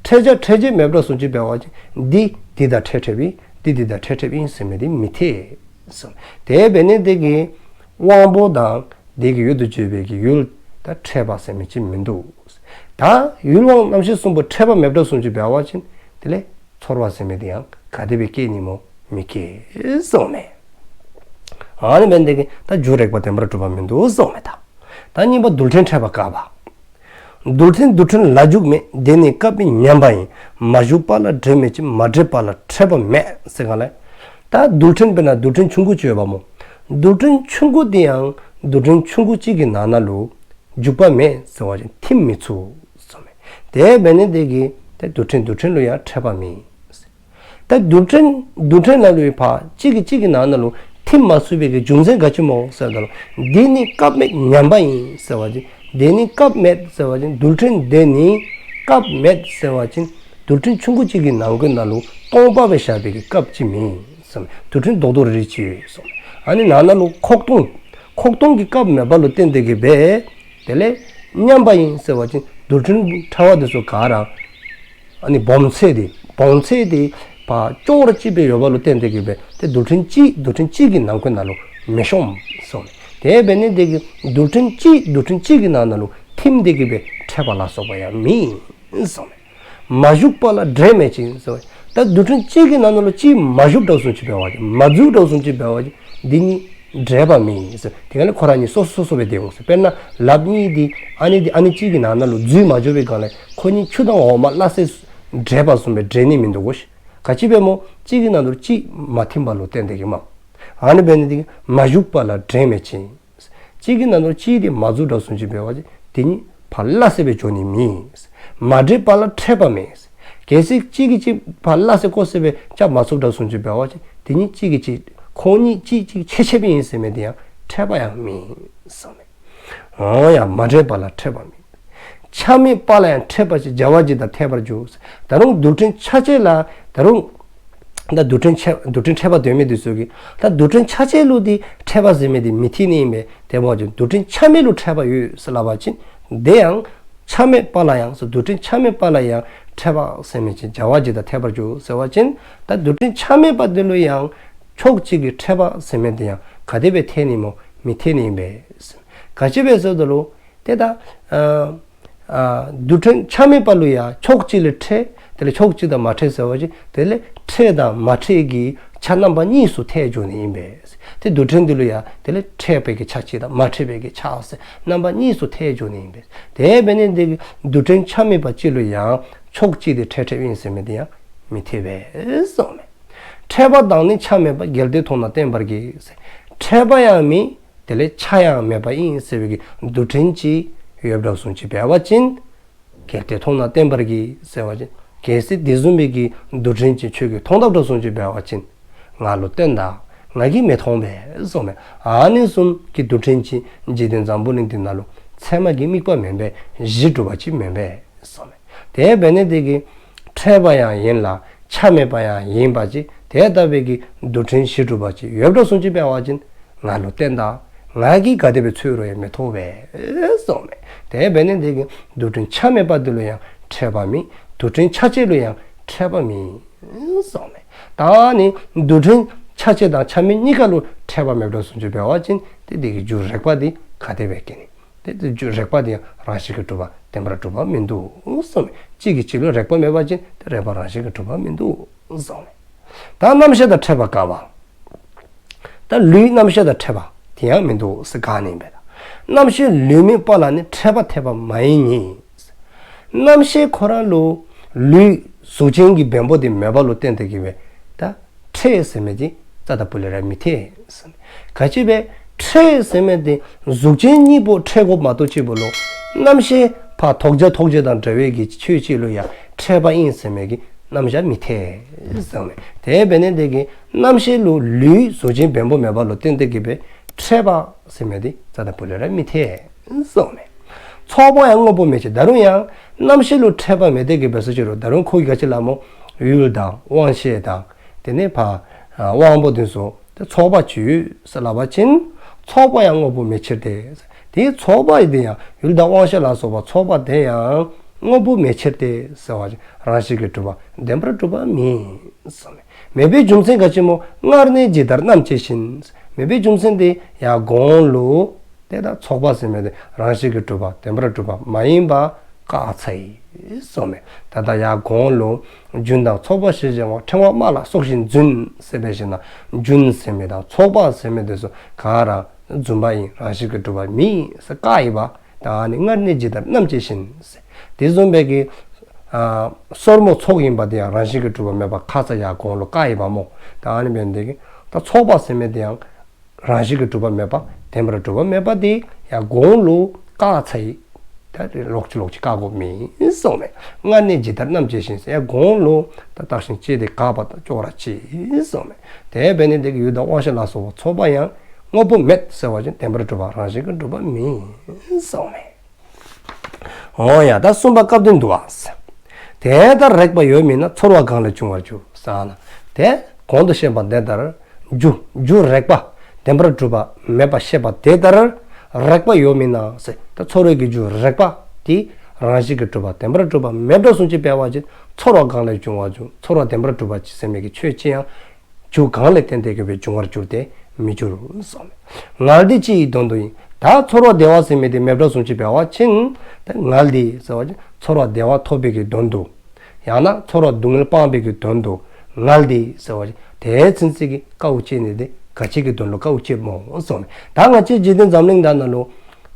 ཕྲད་བྱ་ཕྲད་བྱེད་མེདཔ་འདྲཝ་བཟུམ་ཅིག་འབད་བ་ཅིན་འདི་འདི་དང་ཕྲད་ཕྲདཔ་ཨིན། འདི་འདི་དང་ཕྲད་ཕྲདཔ་ཨིན་ཟེར་མི་འདི་མི་འཐད་གསུངསམ་མས། དེ་འབད་ནི་དེ་གིས་དབང་པོ་དང་དེ་གི་ཡུལ་དུ་གྱུར་པའི་གི་ཡུལ་དང་ཕྲད་པ་ཟེར་མི་ཅིག་མིན་འདུག། ད་ཡུལ་དབང་རྣམ་ཤེས་གསུམ་པོ་ཕྲད་པ་མེདཔ་འདྲཝ་བཟུམ་ཅིག་འབད་བ་ཅིན་དེ་ལས་ཚོར་བ་ཟེར་མི་དེ་ཡང་ག་དེ་སྦེ་སྐྱེ་ནི་སྨོ། མི་སྐྱེ་གསུངསམ་མས། ཨ་ནི་འབད་ནི་དེ་གིས་ད་རྒྱུ་རེག་པ་བདེན་པར་གྲུབ་པ་མིན་འདུག་གསུངསམ་མས། ད་ད་རྙིང་པ་རྡུལ་ཕྲན་ཕྲད་པ་བཀག་པ། རྡུལ་ཕྲན་རྡུལ་ཕྲན་ལ་འཇུག་མེད། དེ་ནི་སྐབས་མེད་ཉམས་པ་ཡིན། མ་ཞུགས་པ་ལ་འབྲེལ་མེད་ཅིང་། མ་འདྲེས་པ་ལ་ཕྲད་པ་མེད་ཟེར་ག་ལས། ད་རྡུལ་ཕྲན་དཔེར་ན་རྡུལ་ཕྲན་ཆུང་ཀུ་ཅིག་ཡོདཔ་སྨོ། རྡུལ་ཕྲན་ཆུང་ཀུ་དེ་ཡང་རྡུལ་ཕྲན་ཆུང་ཀུ་གཅིག་གི་ནང་ན་ལུ་འཇུག་པ་མེད་ཟེར་བ་ཅིན་ཐིམ་མི་ཚུགས་གསུངསམ་མས། དེ་འབད་ནི་དེ་གིས་ཏེ་རྡུལ་ཕྲན་རྡུལ་ཕྲན་ལུ་ཡང་ཕྲད་པ་མེད། ད་རྡུལ་ཕྲན་རྡུལ་ཕྲན་ནང་ལུ་ཕར་གཅིག་གིས་གཅིག་གི་ནང་ན་ལུ་ཐིམ་མ་ཚུགས་པའི་གི་རྒྱུ་མཚན་ག་ཅི་སྨོ་ཟེར་བ་ཅིན་འདི་ནི་སྐབས་མེད་ཉམས་པ་ཡིན་ཟེར་བ་ཅིན་འདི་ནི་སྐབས་མེད་ཟེར་བ་ཅིན་རྡུལ་ཕྲན་འདི་ནི་སྐབས་མེད་ཟེར་བ་ཅིན་རྡུལ་ཕྲན་ཆུང་ཀུ་གཅིག་གི་ནང་གི་ནང་ལུ་སྟོང་པ་སྦེ་བཞག་པའི་གི་སྐབས་ཅིག་མེད་གསུངསམ་མས། རྡུལ་ཕྲན་རྡོག་རྡོག་རིལ་རིལ་ཅིག་ཡོད་གསུངསམ་མས། ཨ་ནི་ནང་ན་ལུ་ཁོག་སྟོང་ཁོག་སྟོང་གི་སྐབས་མེདཔ་ལུ་བརྟེན་ཏེ་གིས་སྦེ་དེ་ལས་ཉམས་པ་ཡིན་ཟེར་བ་ཅིན་རྡུལ་ཕྲན་ཕྲ་བ་དེ་ཚུ་ག་ར་ཨ་ནི་སྦོམ་ཚད་དེ་སྦོམ་ཚད་དེ་ཕར་ཅོག་ར་གཅིག་སྦེ་ཡོདཔ་ལུ་བརྟེན་ཏེ་གིས་སྦེ་ཏེ་རྡུལ་ཕྲན་གཅིག་རྡུལ་ཕྲན་གཅིག་གི་ནང་གི་ནང་ལུ་མི་ཤོངམ་གསུངསམ་མས། དེ་འབད་ནི་དེ་གིས་རྡུལ་ཕྲན་གཅིག་རྡུལ་ཕྲན་གཅིག་གི་ནང་ན་ལུ་ཐིམ་སྟེ་གིས་སྦེ་ཕྲད་པ་ལ་སོགས་པ་ཡང་མེད་གསུངསམ་མས། མ་ཞུགས་པ་ལ་འབྲེལ་མེད་ཅིང་ཟེར་བ་ཅིན་ད་རྡུལ་ཕྲན་གཅིག་གི་ནང་ན་ལུ་གཅིག་མ་ཞུགས་འདྲཝ་བཟུམ་ཅིག་འབད་བ་ཅིན་མ་འཛུལ་འདྲཝ་བཟུམ་ཅིག་འབད་བ་ཅིན་འདི་གཉིས་འབྲེལ་བ་མེད་ཟེར། དེ་ག་ལས་ཁོ་ར་གཉིས་སོ་སོ་སོ་སྦེ་སྡོད་འོང་ཟེར། དཔེར་ན་ལགཔ་གཉིས་དེ་ཨ་ནི་དེ་ཨ་ནི་གཅིག་གི་ནང་ན་ལུ་འཛུལ་མ་འགྱོ་བའི་སྒང་ལས་ཁོ་གཉིས་ཆུ་དང་འོ་མ་སླ་བསྲེ་འདྲེས་པ་བཟུམ་སྦེ་འདྲེས་ནི་མིན་འདུག་གོ་ཤིག། ག་ཅི་སྦེ་སྨོ། གཅིག་གི་ནང་ན་ལུ་གཅིག་མ་ཐིམ་པ་ལུ་བརྟེན་ཏེ་གིས་སྨོ། ཨ་ནི་འབད་ནི་དེ་གིས་མ་ཞུགས་པ་ལ་འབྲེལ་མེད་ཅིང་། གཅིག་གི་ནང་ན་གཅིག་དེ་མ་འཛུལ་འདྲཝ་བཟུམ་ཅིག་འབད་བ་ཅིན་དེ་གཉིས་ཕར་སླ་བསྲེ་སྦེ་འགྱོ་ནི་མེད། མ་འདྲེས་པ་ལ་ཕྲད་པ་མེད། གལ་སྲིད་གཅིག་གིས་གཅིག་ཕར་སླ་བསྲེ་ཀོ་བསྲེ་སྦེ་རྐྱབ་མ་ཚུགསཔ་འདྲཝ་བཟུམ་ཅིག་འབད་བ་ཅིན་དེ་གཉིས་གཅིག་གིས་གཅིག་ཁོང་གཉིས་གཅིག་གཅིག་ཕྱད་ཕྱདཔ་ཨིན་ཟེར་མི་དེ་ཡང་ཕྲད་པ་ཡང་མེད་གསུངསམ་མས། འོ་ཡ་མ་འདྲེས་པ་ལ་ཕྲད་པ་མེད། ཆ་མེད་པ་ལ་ཡང་ཕྲད་པ་ཅིག། བྱ་བ་གཅིག་དང་འཐད་པར་འགྱུར། ད་རུང་རྡུལ་ཕྲན་ཆ་བཅས་ལ་ད་རུང་ད་རྡུལ་ཕྲན་ཕྲད་རྡུལ་ཕྲན་ཕྲད་པ་འདོད་མི་དེ་ཚུ་གིས་ད་རྡུལ་ཕྲན་ཆ་བཅས་ལུ་དེ་ཕྲད་པ་ཟེར་མི་དེ་མི་འཐད་ནི་ཨིན་པས། དེ་འབད་བ་ཅིན་རྡུལ་ཕྲན་ཆ་མེད་ལུ་ཕྲད་པ་ཡོད་ཟེར་སླབ་པ་ཅིན་དེ་ཡང་ཆ་མེད་པ་ལ་ཡང་ཟེར་རྡུལ་ཕྲན་ཆ་མེད་པ་ལ་ཡང་ཕྲད་པ་ཟེར་མི་ཅིག་བྱ་བ་གཅིག་དང་འཐད་པར་འགྱུར་ཟེར་བ་ཅིན་ད་རྡུལ་ཕྲན་ཆ་མེད་པ་དེ་ལུ་ཡང་ཕྱོགས་གཅིག་གི་ཕྲད་པ་ཟེར་མི་དེ་ཡང་ག་དེ་སྦེ་འཐད་ནི་སྨོ། མི་འཐད་ནི་ཨིན་པས། ག་ཅི་སྦེ་ཟེར་བ་ཅིན་ཏེ་ད་ཨ་ཨ་རྡུལ་ཕྲན་ཆ་མེད་པ་ལུ་ཡང་ཕྱོགས་གཅིག་ལས་ཕྲད། དེ་ལས་ཕྱོགས་གཅིག་དང་མ་ཕྲད་ཟེར་བ་ཅིན་དེ་ལས་ཕྲད་དང་མ་ཕྲད་ཀྱི་ཆ་རྣམ་པ་གཉིས་སུ་ཐལ་འགྱོ་ནི་ཨིན་པས། ཏེ་རྡུལ་ཕྲན་འདི་ལུ་ཡང་དེ་ལས་ཕྲད་པའི་གི་ཆ་གཅིག་དང་མ་ཕྲད་པའི་གི་ཆ་ཟེར་རྣམ་པ་གཉིས་སུ་ཐལ་འགྱོ་ནི་ཨིན་པས། དེ་འབད་ནི་དེ་གིས་རྡུལ་ཕྲན་ཆ་མེད་པ་གཅིག་ལུ་ཡང་ཕྱོགས་གཅིག་དེ་ཕྲད་ཕྲདཔ་ཨིན་ཟེར་མི་དེ་ཡང་མི་འཐད་པས་གསུངསམ་མས། ཕྲད་པ་དང་ནི་ཆ་མེད་པ། གལ་ཏེ་མཐོང་ན་བརྟེན་པར་གྱིས། ཕྲད་པ་ཡང་མེད། དེ་ལས་ཆ་ཡང་མེད་པ་ཨིན་ཟེར་བའི་གི་རྡུལ་ཕྲན་ཅིག་ཡོདཔ་འདྲཝ་བཟུམ་ཅིག་འབད་བ་ཅིན། གལ་ཏེ་མཐོང་ན་བརྟེན་པར་གྱིས་ཟེར་བ་ཅིན་གལ་སྲིད་དེ་བཟུམ་མའི་གི་རྡུལ་ཕྲན་ཅིག་ཁྱོད་ཀྱིས་མཐོངམ་འདྲཝ་བཟུམ་ཅིག་འབད་བ་ཅིན་ང་ལུ་བསྟན་ད། ང་གིས་མི་མཐོང་པས་གསུངསམ་མས། ཨ་ནི་བཟུམ་གྱི་རྡུལ་ཕྲན་ཅིག་འཇིག་རྟེན་འཛམ་བུ་གླིང་འདི་ནང་ལུ་ཚད་མ་གི་དམིགས་པ་མེན་པས། གཞི་གྲུབ་པ་ཅིག་མེན་པས་གསུངསམ་མས། དེ་འབད་ནི་དེ་གིས་ཕྲད་པ་ཡང་ཡིན་ལ་ཆ་མེད་པ་ཡང་ཡིན་པ་ཅིག། དེ་ལྟ་བུའི་གི་རྡུལ་ཕྲན་གཞི་གྲུབ་པ་ཅིག་ཡོདཔ་འདྲཝ་བཟུམ་ཅིག་འབད་བ་ཅིན་ང་ལུ་བསྟན་ད། ང་གིས་ག་དེ་སྦེ་འཚོལ་རུང་ཡང་མི་ཐོབ་པས་གསུངསམ་མས། དེ་འབད་ནི་དེ་གིས་རྡུལ་ཕྲན་ཆ་མེད་པ་དེ་ལུ་ཡང་ཕྲད་པ་མེད། རྡུལ་ཕྲན་ཆ་བཅས་ལུ་ཡང་ཕྲད་པ་མེད་གསུངསམ་མས། ད་ནི་རྡུལ་ཕྲན་ཆ་བཅས་དང་ཆ་མེད་གཉིས་ཀ་ལུ་ཕྲད་པ་མེདཔ་འདྲཝ་བཟུམ་ཅིག་འབད་བ་ཅིན་ཏེ་དེ་གི་རྒྱུ་རེག་པ་དེ་ག་དེ་སྦེ་སྐྱེ་ནི། ཏེ་དེ་རྒྱུ་རེག་པ་དེ་ཡང་རང་བཞིན་གྱིས་གྲུབ་པ་བདེན་པར་གྲུབ་པ་མིན་འདུག་གསུངསམ་མས། གཅིག་གིས་གཅིག་ལུ་རེག་པ་མེད་པ་ཅིན་ཏེ་རེག་པ་རང་བཞིན་གྱིས་གྲུབ་པ་མིན་འདུག་གསུངསམ་མས། ད་རྣམ་ཤེས་དང་ཕྲད་པ་བཀག་པ། ད་ལུས་རྣམ་ཤེས་དང་ཕྲད་པ་དེ་ཡང་མིན་འདུག་ཟེར་བཀག་ནི་ཨིན་པས། རྣམ་ཤེས་ལུས་མེད་པ་ལ་ནི་ཕྲད་པ་འཐད་པ་མ་ཡིན་ཉིད། རྣམ་ཤེས་ཁོ་ར་ལུ་ལུས་གཟུགས་ཅན་གྱི་བེམ་པོ་དེ་མེདཔ་ལུ་བརྟེན་ཏེ་གིས་སྦེ་ད་ཕྲད་ཟེར་མི་དེ་རྩ་དང་པོ་ལས་ར་མི་འཐད། ག་ཅི་སྦེ་ཕྲད་ཟེར་མི་དེ་གཟུགས་ཅན་གཉིས་པོ་ཕྲད་དགོཔ་མ་གཏོགས་ཅིག་པོ་ལུ་རྣམ་ཤེས་ཕར་ཐོགས་བྱ་ཐོགས་བྱེད་དང་འབྲེལ་བའི་གི་ཆོས་ཅིག་ལུ་ཡང་ཕྲད་པ་ཨིན་ཟེར་མི་གི་རྣམ་གཞག་མི་འཐད་གསུངསམ་མས། དེ་འབད་ནི་དེ་གིས་རྣམ་ཤེས་ལུ་ལུས་གཟུགས་ཅན་བེམ་པོ་མེདཔ་ལུ་བརྟེན་ཏེ་གིས་སྦེ་ཕྲད་པ་ཟེར་མི་དེ་རྩ་དང་པོ་ལས་ར་མི་འཐད་གསུངསམ་མས། ཚོགས་པ་ཡང་དངོས་པོ་མེད་ཅིང་། ད་རུང་ཡང་རྣམ་ཤེས་ལུ་ཕྲད་པ་མེད་དེ་གིས་སྦེ་སོ་ཅི་རུང་ད་རུང་ཁོ་གིས་ག་ཅི་སླབ་སྨོ། ཡུལ་དང་དབང་ཤེས་དང་དེ་ནི་ཕར་ཨ་དབང་པོ་དེ་ཚུ་ ཚོགས་པ་ཅིག་ཡོད་ཟེར་སླབ་པ་ཅིན་ཚོགས་པ་ཡང་དངོས་པོ་མེད་ཕྱིར་ཏེ། དེའི་ཚོགས་པ་དེ་ཡང་ཡུལ་དང་དབང་ཤེས་ལ་སོགས་པ་ཚོགས་པ་དེ་ཡང་དངོས་པོ་མེད་ཕྱིར་ཏེ་ཟེར་བ་ཅིན་རང་བཞིན་གྱིས་གྲུབ་པ་བདེན་པར་གྲུབ་པ་མེད་གསུངས་མས། མེད་པའི་རྒྱུ་མཚན་ག་ཅི་སྨོ། སྔར་ནས་ཇི་ལྟར་རྣམ་དཔྱད་བཞིན། མེད་པའི་རྒྱུ་མཚན་དེ་ཡང་གོང་ལུ་དེ་ད་ཚོགས་པ་ཟེར་མི་དེ་རང་བཞིན་གྱིས་གྲུབ་པ་བདེན་པར་གྲུབ་པ་མ་ཡིན་པ་བཀག་ཚར་ཡི་གསུངས་མས། ད་ལྟ་ཡང་གོང་ལུ་རྒྱུན་དང་ཚོགས་པ་ཞེས་བྱ་བ་ཕྲེང་བ་དམར་ལ་སོགས་བཞིན་རྫུན་ཟེར་བས་ཞེ་ན། རྒྱུན་ཟེར་མི་དང་ཚོགས་པ་ཟེར་མི་དེ་ཚུ་ག་ར་རྫུན་པ་ཨིན། རང་བཞིན་གྱིས་གྲུབ་པ་མེན་ཟེར་བཀག་ཡི་པ། ད་ནི་སྔར་ནས་ཇི་ལྟར་རྣམ་དཔྱད་བཞིན་ཟེར། དེ་བཟུམ་སྦེ་གི་ཨ་སོར་མོ་ཚོགས་ཡིན་པ་དེ་ཡང་རང་བཞིན་གྱིས་གྲུབ་པ་མེད་པ་ཁ་ཙ་ཡང་གོང་ལུ་བཀག་ཡི་པ་སྨོ། ད་ནི་འབདན་དེ་གི་ད་ཚོགས་པ་ཟེར་མི་དེ་ཡང་རང་བཞིན་གྱིས་གྲུབ་པ་མེད་པ་བདེན་པར་གྲུབ་པ་མེད་པ་དེ་ཡང་གོང་ལུ་བཀག་ཚར་ཡི། ད་རེས་ལོག་ཅི་ལོག་ཅི་བཀག་དགོཔ་མེད་གསུངས་མས། སྔར་ནས་ཇི་ལྟར་རྣམ་དཔྱད་བཞིན་ཟེར་ཡང་གོང་ལུ་ད་བརྟགས་ཤིང་དཔྱད་དེ་བཀག་པ་དང་ཅོག་ར་གཅིག་གསུངས་མས། དེ་འབད་ནི་དེ་གིས་ཡུལ་དང་དབང་ཤེས་ལ་སོགས་པ་ཚོགས་པ་ཡང་དངོས་པོ་མེད་ཟེར་བ་ཅིན་བདེན་པར་གྲུབ་པ་རང་བཞིན་གྱིས་གྲུབ་པ་མེན་གསུངས་མས། འོ་ཡ། ད་གསུམ་པ་སྐབས་དོན་བསྡུ་བ། དེ་ལྟར་རེག་པ་ཡོད་མིན་ན། ཚོར་བ་གང་ལས་བྱུང་བར་འགྱུར་ཟེར་ན། དེ་གོང་དུ་བཤད་པ་དེ་ལྟར་རྒྱུ་རྒྱུ་རེག་པ་བདེན་པར་གྲུབ་པ་མེད་པ་བཤད་པ་དེ་ལྟར་རེག་པ་ཡོད་མིན་ན་ཟེར། ད་ཚོར་བའི་གི་རྒྱུ་རེག་པ་དེ་རང་བཞིན་གྱིས་གྲུབ་པ་བདེན་པར་གྲུབ་པ་མེདཔ་བཟུམ་ཅིག་འབད་བ་ཅིན་ཚོར་བ་གང་ལས་བྱུང་བར་འགྱུར། ཚོར་བ་བདེན་པར་གྲུབ་པ་ཅིག་ཟེར་མི་གི་ཆོས་ཅིག་ཡང་རྒྱུ་གང་ལས་བརྟེན་ཏེ་གི་སྦེ་འབྱུང་བར་འགྱུར་ཏེ་མི་འགྱུར་གསུངས་མས། ངལ་འདི་ཅི་ཡི་དོན་དུ་ཡིན། ད་ཚོར་བ་བདེ་བ་ཟེར་མི་དེ་མེདཔ་བཟུམ་ཅིག་འབད་བ་ཅིན་ད་ངལ་འདི་ཟེར་བ་ཅིན་ཚོར་བ་བདེ་བ་ཐོབ་པའི་གི་དོན་དུ། ཡང་ན་ཚོར་བ་སྡུག་བསྔལ་སྤང་བའི་གི་དོན་དུ་ངལ་འདི་ཟེར་བ་ཅིན་དེ་ཚུན་ཚོད་ཀྱི་དཀའཝ་སྤྱད་ནི་དེ་ག་ཅི་གི་དོན་ལུ་དཀའཝ་སྤྱདཔ་སྨོ་གསུངས་མས། ད་ང་བཅས་འཇིག་རྟེན་འཛམ་གླིང་ད་ནང་ལུ་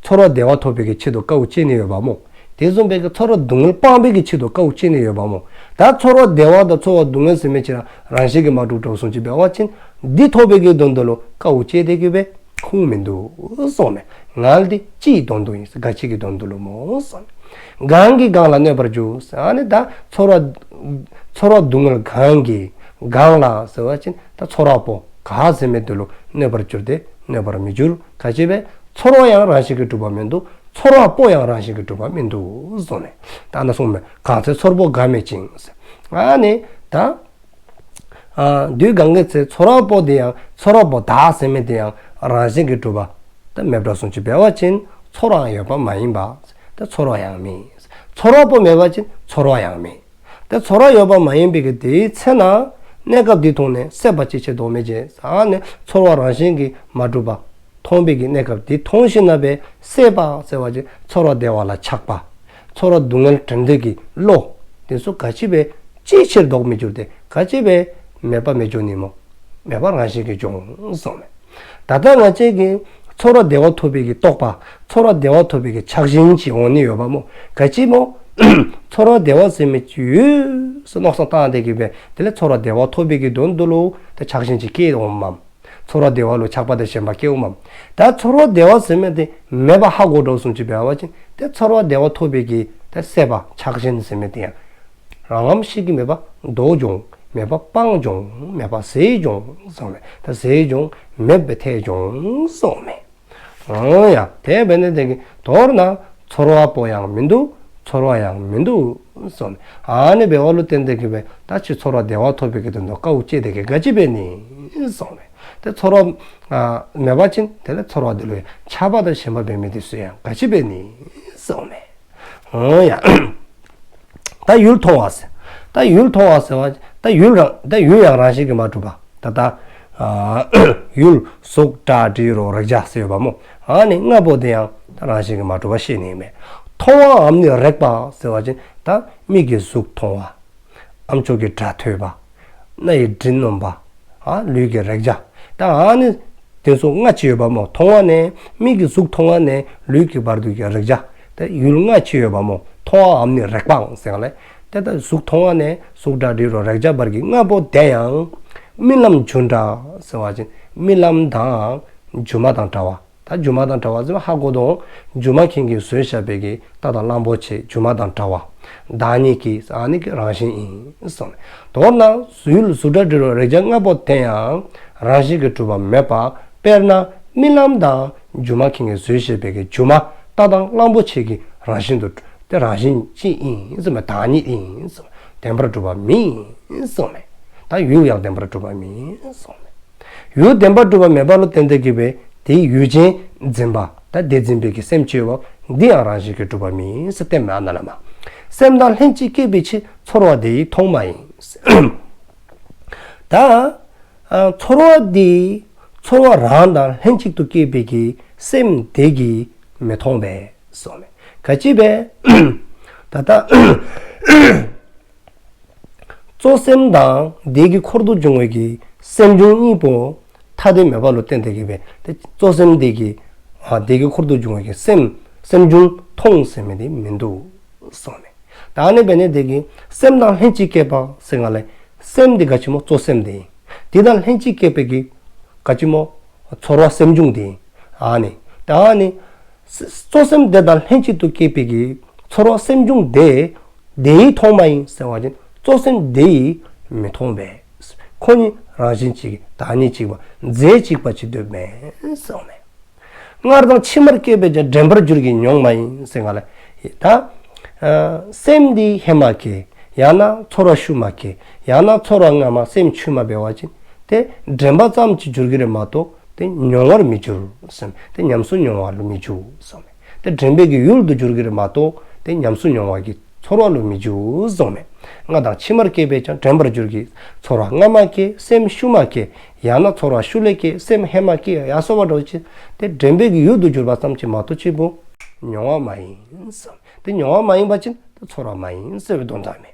ཚོར་བ་བདེ་བ་ཐོབ་པའི་གི་ཆེད་དུ་དཀའཝ་སྤྱད་ནི་ཡོདཔ་སྨོ། དེ་བཟུམ་སྦེ་གི་ཚོར་བ་སྡུག་བསྔལ་སྤང་བའི་གི་ཆེད་དུ་དཀའཝ་སྤྱད་ནི་ཡོདཔ་སྨོ། ད་ཚོར་བ་བདེ་བ་དང་ཚོར་བ་སྡུག་བསྔལ་ཟེར་མི་ཅིག་ར་རང་བཞིན་གྱིས་མ་གྲུབ་གྲུབཔ་བཟུམ་ཅིག་འབད་བ་ཅིན་འདི་ཐོབ་པའི་གི་དོན་དུ་ལུ་དཀའཝ་སྤྱད་དེ་གི་སྦེ་ཁུངས་མིན་འདུག་གསུངས་མས། ངལ་འདི་ཅི་ཡི་དོན་དུ་ཡིན་ཟེར། ག་ཅི་གི་དོན་དུ་ལུ་སྨོ་གསུངས་མས། གང་གིས་གང་ལ་གནོད་པར་འགྱུར་ཟེར། ཨ་ནི་ད་ཚོར་བ་ཚོར་བ་སྡུག་བསྔལ་གང་གིས་གང་ལ་ཟེར་བ་ཅིན་ད་ཚོར་བ་པོ་ག་ཟེར་མི་དེ་ལུ་གནོད་པར་འགྱུར་ཏེ་གནོད་པར་མི་འགྱུར། ག་ཅི་སྦེ་ཚོར་བ་ཡང་རང་བཞིན་གྱིས་གྲུབ་པ་མིན་འདུག། ཚོར་བ་པོ་ཡང་རང་བཞིན་གྱིས་གྲུབ་པ་མིན་འདུག་གསུངས་མས། ད་ནི་གསུངས་མས། གང་ཚེ་ཚོར་པོ་འགའ་མེད་ཅིང་ཟེར། ཨ་ནི་ད་ཨ་དུས་གང་གི་ཚེ་ཚོར་བ་པོ་དེ་ཡང་ཚོར་བ་པོ་བདག་ཟེར་མི་དེ་ཡང་རང་བཞིན་གྱིས་གྲུབ་པ་ད་མེདཔ་བཟུམ་ཅིག་འབད་བ་ཅིན་ཚོར་བའང་ཡོད་པ་མ་ཡིན་པ། ད་ཚོར་བ་ཡང་མེད། ཚོར་བ་པོ་མེད་པ་ཅིན་ཚོར་བ་ཡང་མེད། ད་ཚོར་བ་ཡོད་པ་མ་ཡིན་པའི་གི་དེའི་ཚེ་ན་གནས་སྐབས་འདི་མཐོང་ནས་སྲེད་པ་ཅི་བྱེད་དོགས་མེད་ཅེས། ཨ་ནི་ཚོར་བ་རང་བཞིན་གྱིས་མ་གྲུབ་པ་མཐོང་བའི་གི་གནས་སྐབས་འདི་མཐོང་ཞིནམ་ལས་སྲེད་པ་ཟེར་བ་ཅིན་ཚོར་བ་བདེ་བ་ལ་ཆགས་པ། ཚོར་བ་སྡུག་བསྔལ་དྲན་འདོད་ཀྱི་བློ། དེ་ཚུ་ག་ཅི་སྦེ་ཅིའི་ཕྱིར་ལྡོག་མི་འགྱུར་ཏེ་ག་ཅི་སྦེ་མེད་པ་མི་འགྱུར་ནི་སྨོ། མེད་པ་རང་བཞིན་གྱིས་འབྱུང་གསུངས་མས། ད་ལྟ་ང་བཅས་ཀྱིས་ཚོར་བ་བདེ་བ་ཐོབ་པའི་གི་རྟོག་པ། ཚོར་བ་བདེ་བ་ཐོབ་པའི་གི་ཆགས་ཞེན་ཅིག་འོང་ནི་ཡོདཔ་སྨོ། ག་ཅི་སྨོ། ཚོར་བ་བདེ་བ་ཟེར་མི་ཅིག་ཡོད་ཟེར་མནོ་བསམ་བཏང་སྟེ་གི་སྦེ་དེ་ལས་ཚོར་བ་བདེ་བ་ཐོབ་པའི་གི་དོན་དུ་ལུ་ད་ཆགས་ཞེན་ཅིག་སྐྱེ་འོངམ་མས། ཚོར་བ་བདེ་བ་ལུ་ཆགས་པ་དང་ཞེན་པ་སྐྱེ་འོངམ་མས། ད་ཚོར་བ་བདེ་བ་ཟེར་མི་དེ་མེདཔ་ཧ་གོ་དོ་བཟུམ་ཅིག་འབད་བ་ཅིན་ད་ཚོར་བ་བདེ་བ་ཐོབ་པའི་གི་ད་སྲེད་པ་ཆགས་ཞེན་ཟེར་མི་དེ་ཡང་རང་ངམ་ཤེས་ཀྱི་མེད་པ་ལྡོག་འགྱོ་འོང་། མེད་པ་སྤངས་འགྱོ་འོང་། མེད་པ་ཟད་འགྱོ་འོང་གསུངས་མས། ད་ཟད་འགྱོ་འོང་། མེདཔ་སྦེ་ཐལ་འགྱོ་འོང་གསུངས་མས། འོ་ཡ། དེ་འབད་ནི་དེ་གིས་མདོར་ན་ཚོར་བ་པོ་ཡང་མིན་འདུག། ཚོར་བ་ཡང་མིན་འདུག་གསུངས་མས། ཨ་ནི་འབདཝ་ལུ་བརྟེན་ཏེ་གི་སྦེ་ད་ཅི་ཚོར་བ་བདེ་བ་ཐོབ་པའི་གི་དོན་དུ་དཀའཝ་སྤྱད་དེ་གི་ག་ཅི་འབད་ནི་གསུངས་མས། ད་ཚོར་བ་ཨ་མེད་པ་ཅིན་དེ་ལས་ཚོར་བ་དེ་ལུ་ཡང་ཆགས་པ་དང་ཞེན་པ་འབད་མི་དེ་ཚུ་ཡང་ག་ཅི་འབད་ནི་གསུངས་མས། འོ་ཡ། ད་ཡུལ་མཐོང་བ་ཟེར། ད་ཡུལ་མཐོང་བ་ཟེར་བ་ད་ཡུལ་རང་ད་ཡུལ་ཡང་རང་བཞིན་གྱིས་མ་གྲུབ་པ། ད་ད་ཨ་ཡུལ་གཟུགས་སྒྲ་དྲི་རོ་རེག་བྱ་ཟེར་ཡོདཔ་སྨོ། ཨ་ནི་ལྔ་པོ་དེ་ཡང་ད་རང་བཞིན་གྱིས་མ་གྲུབ་པ་ཤེས་ནི་མས། མཐོང་བའམ་ནི་རེག་པ་ཟེར་བ་ཅིན་ད་མིག་གིས་གཟུགས་མཐོང་བ། རྣམ་ཅོག་གིས་སྒྲ་ཐོས་པ། སྣ་ཡིས་དྲི་སྣོམ་པ། ཨ་ལུས་ཀྱིས་རེག་བྱ། ད་ཨ་ནི་དེ་ཚུ་ལྔ་ཅིག་ཡོདཔ་སྨོ། མཐོང་བ་ནས་མིག་གིས་གཟུགས་མཐོང་བ་ནས་ལུས་ཀྱི་བར་དུ་གི་རེག་བྱ། ད་ཡུལ་ལྔ་ཅིག་ཡོདཔ་སྨོ། མཐོང་བའམ་ནི་རེག་པའང་ཟེར་ག་ལས། ད་ད་གཟུགས་མཐོང་བ་ནས་གཟུགས་སྒྲ་དྲི་རོ་རེག་བྱ་བར་གྱི་ལྔ་པོ་དེ་ཡང་རྨི་ལམ་སྒྱུ་འདྲ་ཟེར་བ་ཅིན་རྨི་ལམ་དང་སྒྱུ་མ་དང་འདྲ་བ། ད་སྒྱུ་མ་དང་འདྲ་བ་ཟེར་བ་ཧ་གོ་དོ། སྒྱུ་མ་མཁན་གྱིས་བཟོས་བཞག་པའི་གི་རྟ་དང་གླང་པོ་ཆེ་སྒྱུ་མ་དང་འདྲ་བ། བདག་ཉིད་ཀྱི་ཨ་ནི་གི་རང་བཞིན་ཨིན་གསུངས་མས། མདོར་ན་ཡུལ་གཟུགས་སྒྲ་དྲི་རོ་རེག་བྱ་ལྔ་པོ་དེ་ཡང་རང་བཞིན་གྱིས་གྲུབ་པ་མེད་པ། དཔེར་ན་རྨི་ལམ་དང་སྒྱུ་མ་མཁན་གྱིས་བཟོས་བཞག་པའི་གི་སྒྱུ་མ་རྟ་དང་གླང་པོ་ཆེ་གི་རང་བཞིན་དུ་དེ་རང་བཞིན་ཅིག་ཨིན་གསུངས་མས། བདག་ཉིད་ཨིན་གསུངས་མས། བདེན་པར་གྲུབ་པ་མེན་གསུངས་མས། ད་ཡུལ་ཡང་བདེན་པར་གྲུབ་པ་མེན་གསུངས་མས། ཡུལ་བདེན་པར་གྲུབ་པ་མེད་པ་ལུ་བརྟེན་ཏེ་གི་སྦེ་དེའི་ཡུལ་ཅན་འཛིན་པ་ད་དེ་འཛིན་པའི་གི་སེམས་ཅིག་ཡོདཔ་འདི་ཡང་རང་བཞིན་གྱིས་གྲུབ་པ་མེན་ཟེར་བསྟན་མས་ཨ་ན་ལས་མར། སེམས་དང་ལྷན་ཅིག་སྐྱེས་པའི་ཕྱིར་ཚོར་བ་དེ་ཡིས་མཐོང་མ་ཡིན། ད་ཨ་ཚོར་བ་དེ་ཚོར་བ་རང་དང་ལྷན་ཅིག་ཏུ་སྐྱེས་པའི་གི་སེམས་དེ་གིས་མི་མཐོང་པས་གསུངས་མས། ག་ཅི་སྦེ་ད་ལྟ་གཙོ་སེམས་དང་དེ་གི་འཁོར་དུ་འབྱུང་བའི་གི་སེམས་བྱུང་གཉིས་པོ་ཐ་དད་མེད་པ་ལུ་བརྟེན་ཏེ་གི་སྦེ་ཏེ་གཙོ་སེམས་དེ་གི་ཨ་དེ་གི་འཁོར་དུ་འབྱུང་བའི་གི་སེམས་སེམས་བྱུང་མཐོང་ཟེར་མི་དེ་མིན་འདུག་གསུངས་མས། ད་ཨ་ནི་འབད་ནི་དེ་གིས་སེམས་དང་ལྷན་ཅིག་སྐྱེས་པ་ཟེར་ག་ལས་སེམས་དེ་ག་ཅི་སྨོ། གཙོ་སེམས་དེ་ཨིན། དེ་དང་ལྷན་ཅིག་སྐྱེས་པའི་གི་ག་ཅི་སྨོ། ཚོར་བ་སེམས་བྱུང་དེ་ཨིན། ཨ་ནི་ད་ཨ་ནི་གཙོ་སེམས་དེ་དང་ལྷན་ཅིག་ཏུ་སྐྱེས་པའི་གི་ཚོར་བ་སེམས་བྱུང་དེ་དེ་ཡིས་མཐོང་མ་ཡིན་ཟེར་བ་ཅིན་གཙོ་སེམས་དེ་ཡིས་མི་མཐོང་པས། ཁོ་གཉིས་རང་བཞིན་གཅིག་གི་བདག་ཉིད་གཅིག་པ་རྫས་གཅིག་པ་ཅིག་འདོདཔ་མས་གསུངས་མས། སྔར་དང་ཕྱི་མར་སྐྱེས་པས་ཀྱང་། དྲན་པར་འགྱུར་གྱི་མྱོང་མ་ཡིན་ཟེར་ག་ལས་ད་ཨ་སེམས་འདི་ཧེ་མ་སྐྱེས། ཡང་ན་ཚོར་བ་ཤུལ་མ་སྐྱེས། ཡང་ན་ཚོར་བ་སྔ་མ་སེམས་ཕྱི་མ་འབད་བ་ཅིན་ཏེ་དྲན་པ་ཙམ་ཅིག་འགྱུར་གྱི་རེད་མ་གཏོགས་ཏེ་མྱོང་བར་མི་འགྱུར་གསུངས་མས། ཏེ་ཉམས་སུ་མྱོང་བ་ལུ་མི་འགྱུར་གསུངས་མས། ཏེ་དྲན་པའི་གི་ཡུལ་དུ་འགྱུར་གྱི་རེད་མ་གཏོགས་ཏེ་ཉམས་སུ་མྱོང་བ་གི་ཚོར་བ་ལུ་མི་འགྱུར་གསུངས་མས། སྔར་དང་ཕྱི་མར་སྐྱེས་པས་ཀྱང་། དྲན་པར་འགྱུར་གྱི། ཚོར་བ་སྔ་མ་སྐྱེས། སེམས་ཤུལ་མ་སྐྱེས། ཡང་ན་ཚོར་བ་ཤུལ་ལས་སྐྱེས། སེམས་ཧེ་མ་སྐྱེས། ཡར་སོང་བ་འགྱོ་ཅི། ཏེ་དྲན་པའི་གི་ཡུལ་དུ་གྱུར་པ་ཙམ་ཅིག་མ་གཏོགས་ཅིག་པོ་མྱོང་བ་མ་ཡིན་གསུངས་མས། ཏེ་མྱོང་བ་མ་ཡིན་པ་ཅིན་ཏེ་ཚོར་བ་མ་ཡིན་ཟེར་བའི་དོན་དག་མས།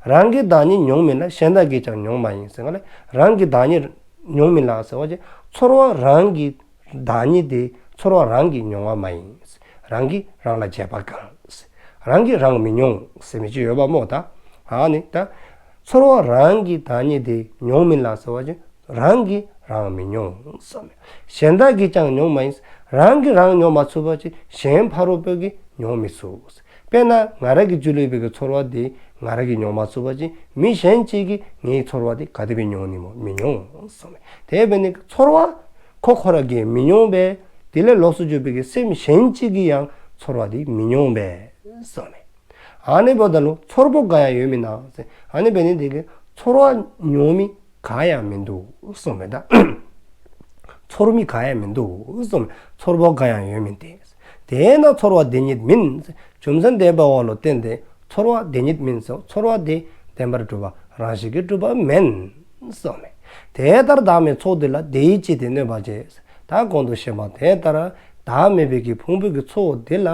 རང་གི་བདག་ཉིད་མྱོང་མིན་ལ། གཞན་དག་གིས་ཀྱང་མྱོང་མ་ཡིན་ཟེར་ག་ལས་རང་གི་བདག་ཉིད་མྱོང་མིན་ལ་ཟེར་བ་ཅིན་ཚོར་བ་རང་གི་བདག་ཉིད་དེ་ཚོར་བ་རང་གིས་མྱོང་བ་མ་ཡིན། རང་གིས་རང་ལ་བྱས་པ་གང་། རང་གིས་རང་མི་མྱོང་ཟེར་མི་ཅིག་ཡོདཔ་སྨོ་ད། ཨ་ནི་ད་ཚོར་བ་རང་གི་བདག་ཉིད་དེ་མྱོང་མིན་ལ་ཟེར་བ་ཅིན་རང་གིས་རང་མི་མྱོང་གསུངས་མས། གཞན་དག་གིས་ཀྱང་མྱོང་མ་ཡིན། རང་གིས་རང་མྱོང་མ་ཚུགས་པ་ཅིན་གཞན་ཕ་རོལ་པོ་གིས་མྱོང་མི་ཚུགས། དཔེར་ན་ང་ར་གི་རྒྱུད་ལུ་ཡོད་པའི་གི་ཚོར་བ་དེ་ང་ར་གིས་མྱོང་མ་ཚུགས་པ་ཅིན་མི་གཞན་གཅིག་གིས་ངེའི་ཚོར་བ་དེ་ག་དེ་སྦེ་མྱོང་ནི་སྨོ། མི་མྱོང་གསུངས་མས། དེ་འབད་ནི་ཚོར་བ་ཁོ་ཁོ་ར་གིས་མི་མྱོང་པས། དེ་ལས་ལོགས་སུ་གྱུར་པའི་གི་སེམས་གཞན་གཅིག་གིས་ཡང་ཚོར་བ་དེ་མི་མྱོང་པས་གསུངས་མས། ཨ་ནི་འབདཝ་ད་ལུ་ཚོར་པོ་འགའ་ཡང་ཡོད་མིན་ན་ཟེར། ཨ་ནི་འབད་ནི་དེ་གིས་ཚོར་བ་མྱོང་མི་ག་ཡང་མིན་འདུག་གསུངས་མས་ད། ཚོར་མི་ག་ཡང་མིན་འདུག་གསུངས་མས། ཚོར་པོ་འགའ་ཡང་ཡོད་མིན་ཏེ། དེས་ན་ཚོར་བ་དེ་ཉིད་མིན་ཟེར། རྒྱུ་མཚན་དེ་འབདཝ་ལུ་བརྟེན་ཏེ་ཚོར་བ་དེ་ཉིད་མིན་ཟེར། ཚོར་བ་དེ་བདེན་པར་གྲུབ་པ་རང་བཞིན་གྱིས་གྲུབ་པ་མེན་གསུངས་མས། དེ་ལྟར་བདག་མེད་ཚོགས་འདི་ལ། དེ་ཡིས་ཅི་སྟེ་གནོད་པར་བྱེད། ད་གོང་དུ་བཤད་པ་དེ་ལྟར་བདག་མེད་པའི་གི་ཕུང་པོའི་གི་ཚོགས་འདི་ལ།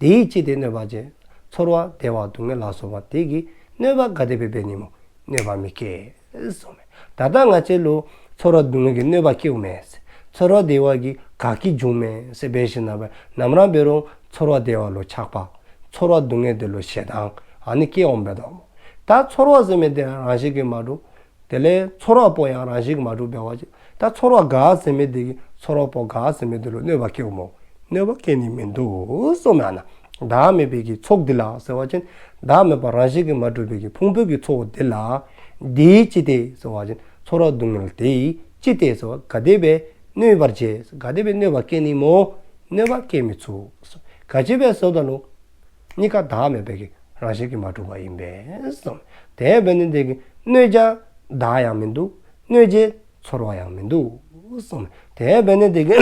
དེ་ཡིས་ཅི་སྟེ་གནོད་པར་བྱེད། ཚོར་བ་བདེ་བ་སྡུག་བསྔལ་ལ་སོགས་པ་དེ་གིས་གནོད་པ་ག་དེ་སྦེ་འབད་ནི་སྨོ། གནོད་པ་མི་བསྐྱལ་གསུངས་མས། ད་ལྟ་ང་བཅས་ལུ་ཚོར་བ་སྡུག་བསྔལ་གྱིས་གནོད་པ་བསྐྱལཝ་མས། ཚོར་བ་བདེ་བ་གིས་ག་གིས་འབྱུངམ་མས་ཟེར་འབད་ཞིནམ་ལས་ནམ་ར་འབད་རུང་ཚོར་བ་བདེ་བ་ལུ་ཆགས་པ། ཚོར་བ་སྡུག་བསྔལ་དེ་ལུ་ཞེ་སྡང་ཨ་ནི་སྐྱེ་འོང་པས་དོ། ད་ཚོར་བ་ཟེར་མི་དེ་རང་བཞིན་གྱིས་མ་གྲུབ། དེ་ལས་ཚོར་བ་པོ་ཡང་རང་བཞིན་གྱིས་མ་གྲུབ་འབད་བ་ཅིན་ད་ཚོར་བ་འགའ་ཟེར་མི་དེ་གིས་ཚོར་བ་པོ་འགའ་ཟེར་མི་དེ་ལུ་གནོད་པ་བསྐྱལཝ་སྨོ། གནོད་པ་བསྐྱལ་ནི་མིན་འདུག་གསུངས་མས་ཨ་ན། བདག་མེད་པའི་གི་ཚོགས་འདི་ལ་ཟེར་བ་ཅིན་བདག་མེད་པ་རང་བཞིན་གྱིས་མ་གྲུབ་པའི་གི་ཕུང་པོའི་གི་ཚོགས་འདི་ལ། དེ་ཡིས་ཅི་སྟེ་ཟེར་བ་ཅིན་ཚོར་བ་སྡུག་བསྔལ་དེ་ཡིས་ཅི་སྟེ་ཟེར་བ་ག་དེ་སྦེ་གནོད་པར་བྱེད། ག་དེ་སྦེ་གནོད་པ་བསྐྱལ་ནི་སྨོ། གནོད་པ་བསྐྱལ་མི་ཚུགས། ག་ཅི་སྦེ་ཟེརཝ་ད་ལུ་གཉིས་ཀ་བདག་མེད་པའི་གི་རང་བཞིན་གྱིས་མ་གྲུབ་པ་ཨིན་པས་གསུངས། དེ་འབད་ནི་དེ་གིས་གནོད་བྱ་བདག་ཡང་མིན་འདུག། གནོད་བྱེད་ཚོར་བ་ཡང་མིན་འདུག་གསུངས། དེ་འབད་ནི་དེ་གིས་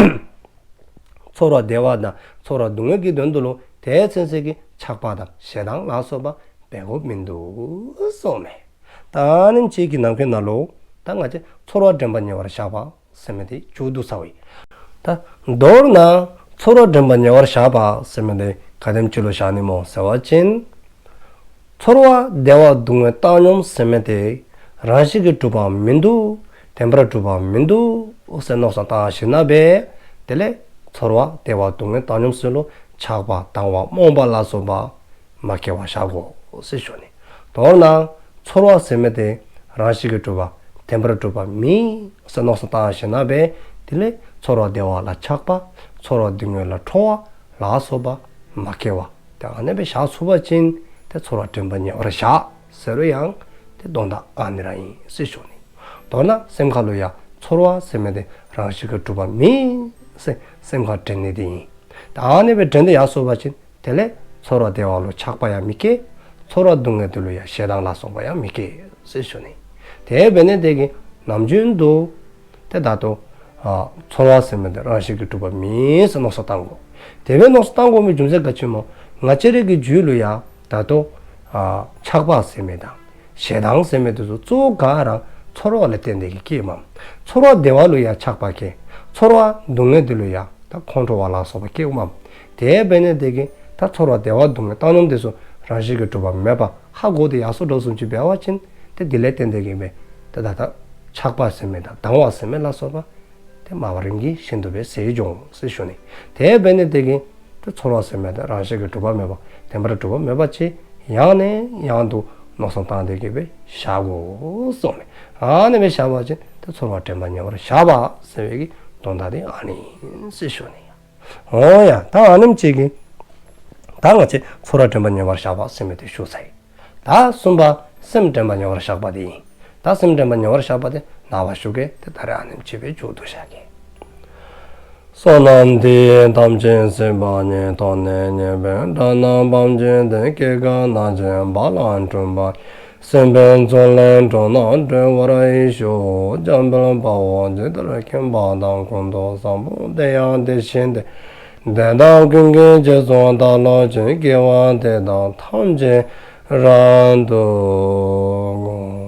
ཚོར་བ་བདེ་བ་དང་ཚོར་བ་སྡུག་བསྔལ་གྱི་དོན་དུ་ལུ་དེ་ཚུན་ཚོད་ཀྱི་ཆགས་པ་དང་ཞེ་སྡང་ལ་སོགས་པ་འབད་དགོཔ་མིན་འདུག་གསུངས་མས། ད་ཨ་ནེམ་ཅིག་གི་ནང་གི་ནང་ལུ་ད་ང་བཅས་ཚོར་བ་དྲན་པ་ཉེ་བར་བཞག་པ་ཟེར་མི་དེ་མཇུག་བསྡུ་ཚརཝ་ཨིན། ད་མདོར་ན་ཚོར་བ་དྲན་པ་ཉེ་བར་བཞག་པ་ཟེར་མི་དེ་ག་དེམ་ཅིག་ལུ་བཞག་ནི་སྨོ་ཟེར་བ་ཅིན། ཚོར་བ་བདེ་བ་སྡུག་བསྔལ་བཏང་སྙོམས་ཟེར་མི་དེ་རང་བཞིན་གྱིས་གྲུབ་པ་མིན་འདུག། བདེན་པར་གྲུབ་པ་མིན་འདུག་ཟེར་མནོ་བསམ་བཏང་ཞིནམ་ལས་དེ་ལས་ཚོར་བ་བདེ་བ་སྡུག་བསྔལ་བཏང་སྙོམས་ཟེར་ལུ་ཆགས་པ་སྡང་བ་རྨོངས་པ་ལ་སོགས་པ་མ་སྐྱེ་བར་བཞག་དགོ་ཟེར་ཞུ་ནི། མདོར་ན་ཚོར་བ་ཟེར་མི་དེ་རང་བཞིན་གྱིས་གྲུབ་པ་བདེན་པར་གྲུབ་པ་མེན་ཟེར་མནོ་བསམ་བཏང་ཞིནམ་ལས་དེ་ལས་ཚོར་བ་བདེ་བ་ལ་ཆགས་པ། ཚོར་བ་སྡུག་བསྔལ་ལ་ཁྲོ་བ་ལ་སོགས་པ་མ་སྐྱེ་བར། ཏེ་ཨ་ནེ་སྦེ་བཞག་ཚུགས་པ་ཅིན་ཏེ་ཚོར་བ་དྲན་པ་ཉེ་བར་བཞག་ཟེར་རུང་ཡང་ཏེ་དོན་དག་ཨ་ནི་ར་ཨིན་ཟེར་ཞུ་ནི། མདོར་ན་སེམས་ཁ་ལུ་ཡང་ཚོར་བ་ཟེར་མི་དེ་རང་བཞིན་གྱིས་གྲུབ་པ་མེན་ཟེར་སེམས་ཁར་དྲན་ནི་དེ་ཨིན། ཏེ་ཨ་ནེ་སྦེ་དྲན་ཏེ་ཡར་སོང་པ་ཅིན་དེ་ལས་ཚོར་བ་བདེ་བ་ལུ་ཆགས་པ་ཡང་མི་སྐྱེ། ཚོར་བ་སྡུག་བསྔལ་དེ་ལུ་ཡང་ཞེ་སྡང་ལ་སོགས་པ་ཡང་མི་སྐྱེ་ཟེར་ཞུ་ནི། དེ་འབད་ནི་དེ་གིས་ནམ་རྒྱུན་དུ་ཏེ་ད་ལྟོ་ ཨ་ཚོར་བ་ཟེར་མི་དེ་རང་བཞིན་གྱིས་གྲུབ་པ་མེན་ཟེར་མནོ་བསམ་བཏང་དགོ། དེ་སྦེ་མནོ་བསམ་བཏང་དགོ་མི་རྒྱུ་མཚན་ག་ཅི་སྨོ། ང་བཅས་རའི་གི་རྒྱུད་ལུ་ཡང་ད་ལྟོ་ཨ་ཆགས་པ་ཟེར་མི་དང་ཞེ་སྡང་ཟེར་མི་དེ་ཚུ་གཙོ་བོ་ག་ར་ཚོར་བ་ལ་བརྟེན་ཏེ་གི་སྐྱེཝ་མས། ཚོར་བ་བདེ་བ་ལུ་ཡང་ཆགས་པ་སྐྱེ། ཚོར་བ་སྡུག་བསྔལ་དེ་ལུ་ཡང་ད་ཁོང་ཁྲོ་བ་ལ་སོགས་པ་སྐྱེཝ་མས། དེ་འབད་ནི་དེ་གིས་ད་ཚོར་བ་བདེ་བ་སྡུག་བསྔལ་བཏང་སྙོམས་དེ་ཚུ་རང་བཞིན་གྱིས་གྲུབ་པ་མེད་པ་ཧ་གོ་སྟེ་ཡར་སོ་འགྱོ་བཟུམ་ཅིག་འབད་བ་ཅིན་ཏེ་དེ་ལས་བརྟེན་ཏེ་གི་སྦེ་ཏེ་ད་ལྟ་ཆགས་པ་ཟེར་མི་དང་སྡང་བ་ཟེར་མི་ལ་སོགས་པ་ཏེ་མ་པ་རིམ་གྱིས་ཤིན་ཏུ་སྦེ་ཟད་འགྱོ་འོང་ཟེར་ཞུ་ནི། དེ་འབད་ནི་དེ་གིས་ཏེ་ཚོར་བ་ཟེར་མི་དེ་རང་བཞིན་གྱིས་གྲུབ་པ་མེད་པ་བདེན་པར་གྲུབ་པ་མེད་པ་ཅིག་ཡང་ནས་ཡང་དུ་མནོ་བསམ་བཏང་སྟེ་གི་སྦེ་བཞག་དགོ་གསུངས་ནི། ཨ་ནི་སྦེ་བཞག་པ་ཅིན་ཏེ་ཚོར་བ་དྲན་པ་ཉེ་བར་བཞག་པ་ཟེར་བའི་གི་དོན་དག་དེ་ཨ་ནི་ཨིན་ཟེར་ཞུ་ནི། འོ་ཡ། ད་ཨ་ནེམ་ཅིག་གིས་ད་ང་བཅས་ཚོར་བ་དྲན་པ་ཉེ་བར་བཞག་པ་ཟེར་མི་དེ་ཞུ་ཚར་ཡི། ད་གསུམ་པ་སེམས་དྲན་པ་ཉེ་བར་བཞག་པ་དེ་ཨིན། ད་སེམས་དྲན་པ་ཉེ་བར་བཞག་པ་དེ་ནངས་པ་ཞུ་གེ། ཏེ་ད་རེས་ཨ་ནེམ་ཅིག་སྦེ་མཇུག་བསྡུ་བཞག་གེ། བསོད་ནམས་འདི་ཡིས་ཐམས་ཅད་གཟིགས་པ་ཉིད། ཐོབ་ནས་ཉེས་པའི་དགྲ་རྣམས་ཕམ་བྱས་ཏེ། སྐྱེ་རྒ་ན་འཆིའི་རྦ་རླབས་འཁྲུགས་པ་ཡི། སྲིད་པའི་མཚོ་ལས་འགྲོ་བ་སྒྲོལ་བར་ཤོག། འཇམ་དཔལ་དཔའ་བོས་ཇི་ལྟར་མཁྱེན་པ་དང་། ཀུན་ཏུ་བཟང་པོ་དེ་ཡང་དེ་བཞིན་ཏེ། དེ་དག་ཀུན་གྱི་རྗེས་སུ་བདག་སློབ་ཅིང་། དགེ་བ་འདི་དག་ཐམས་ཅད་རབ་ཏུ་བསྔོ།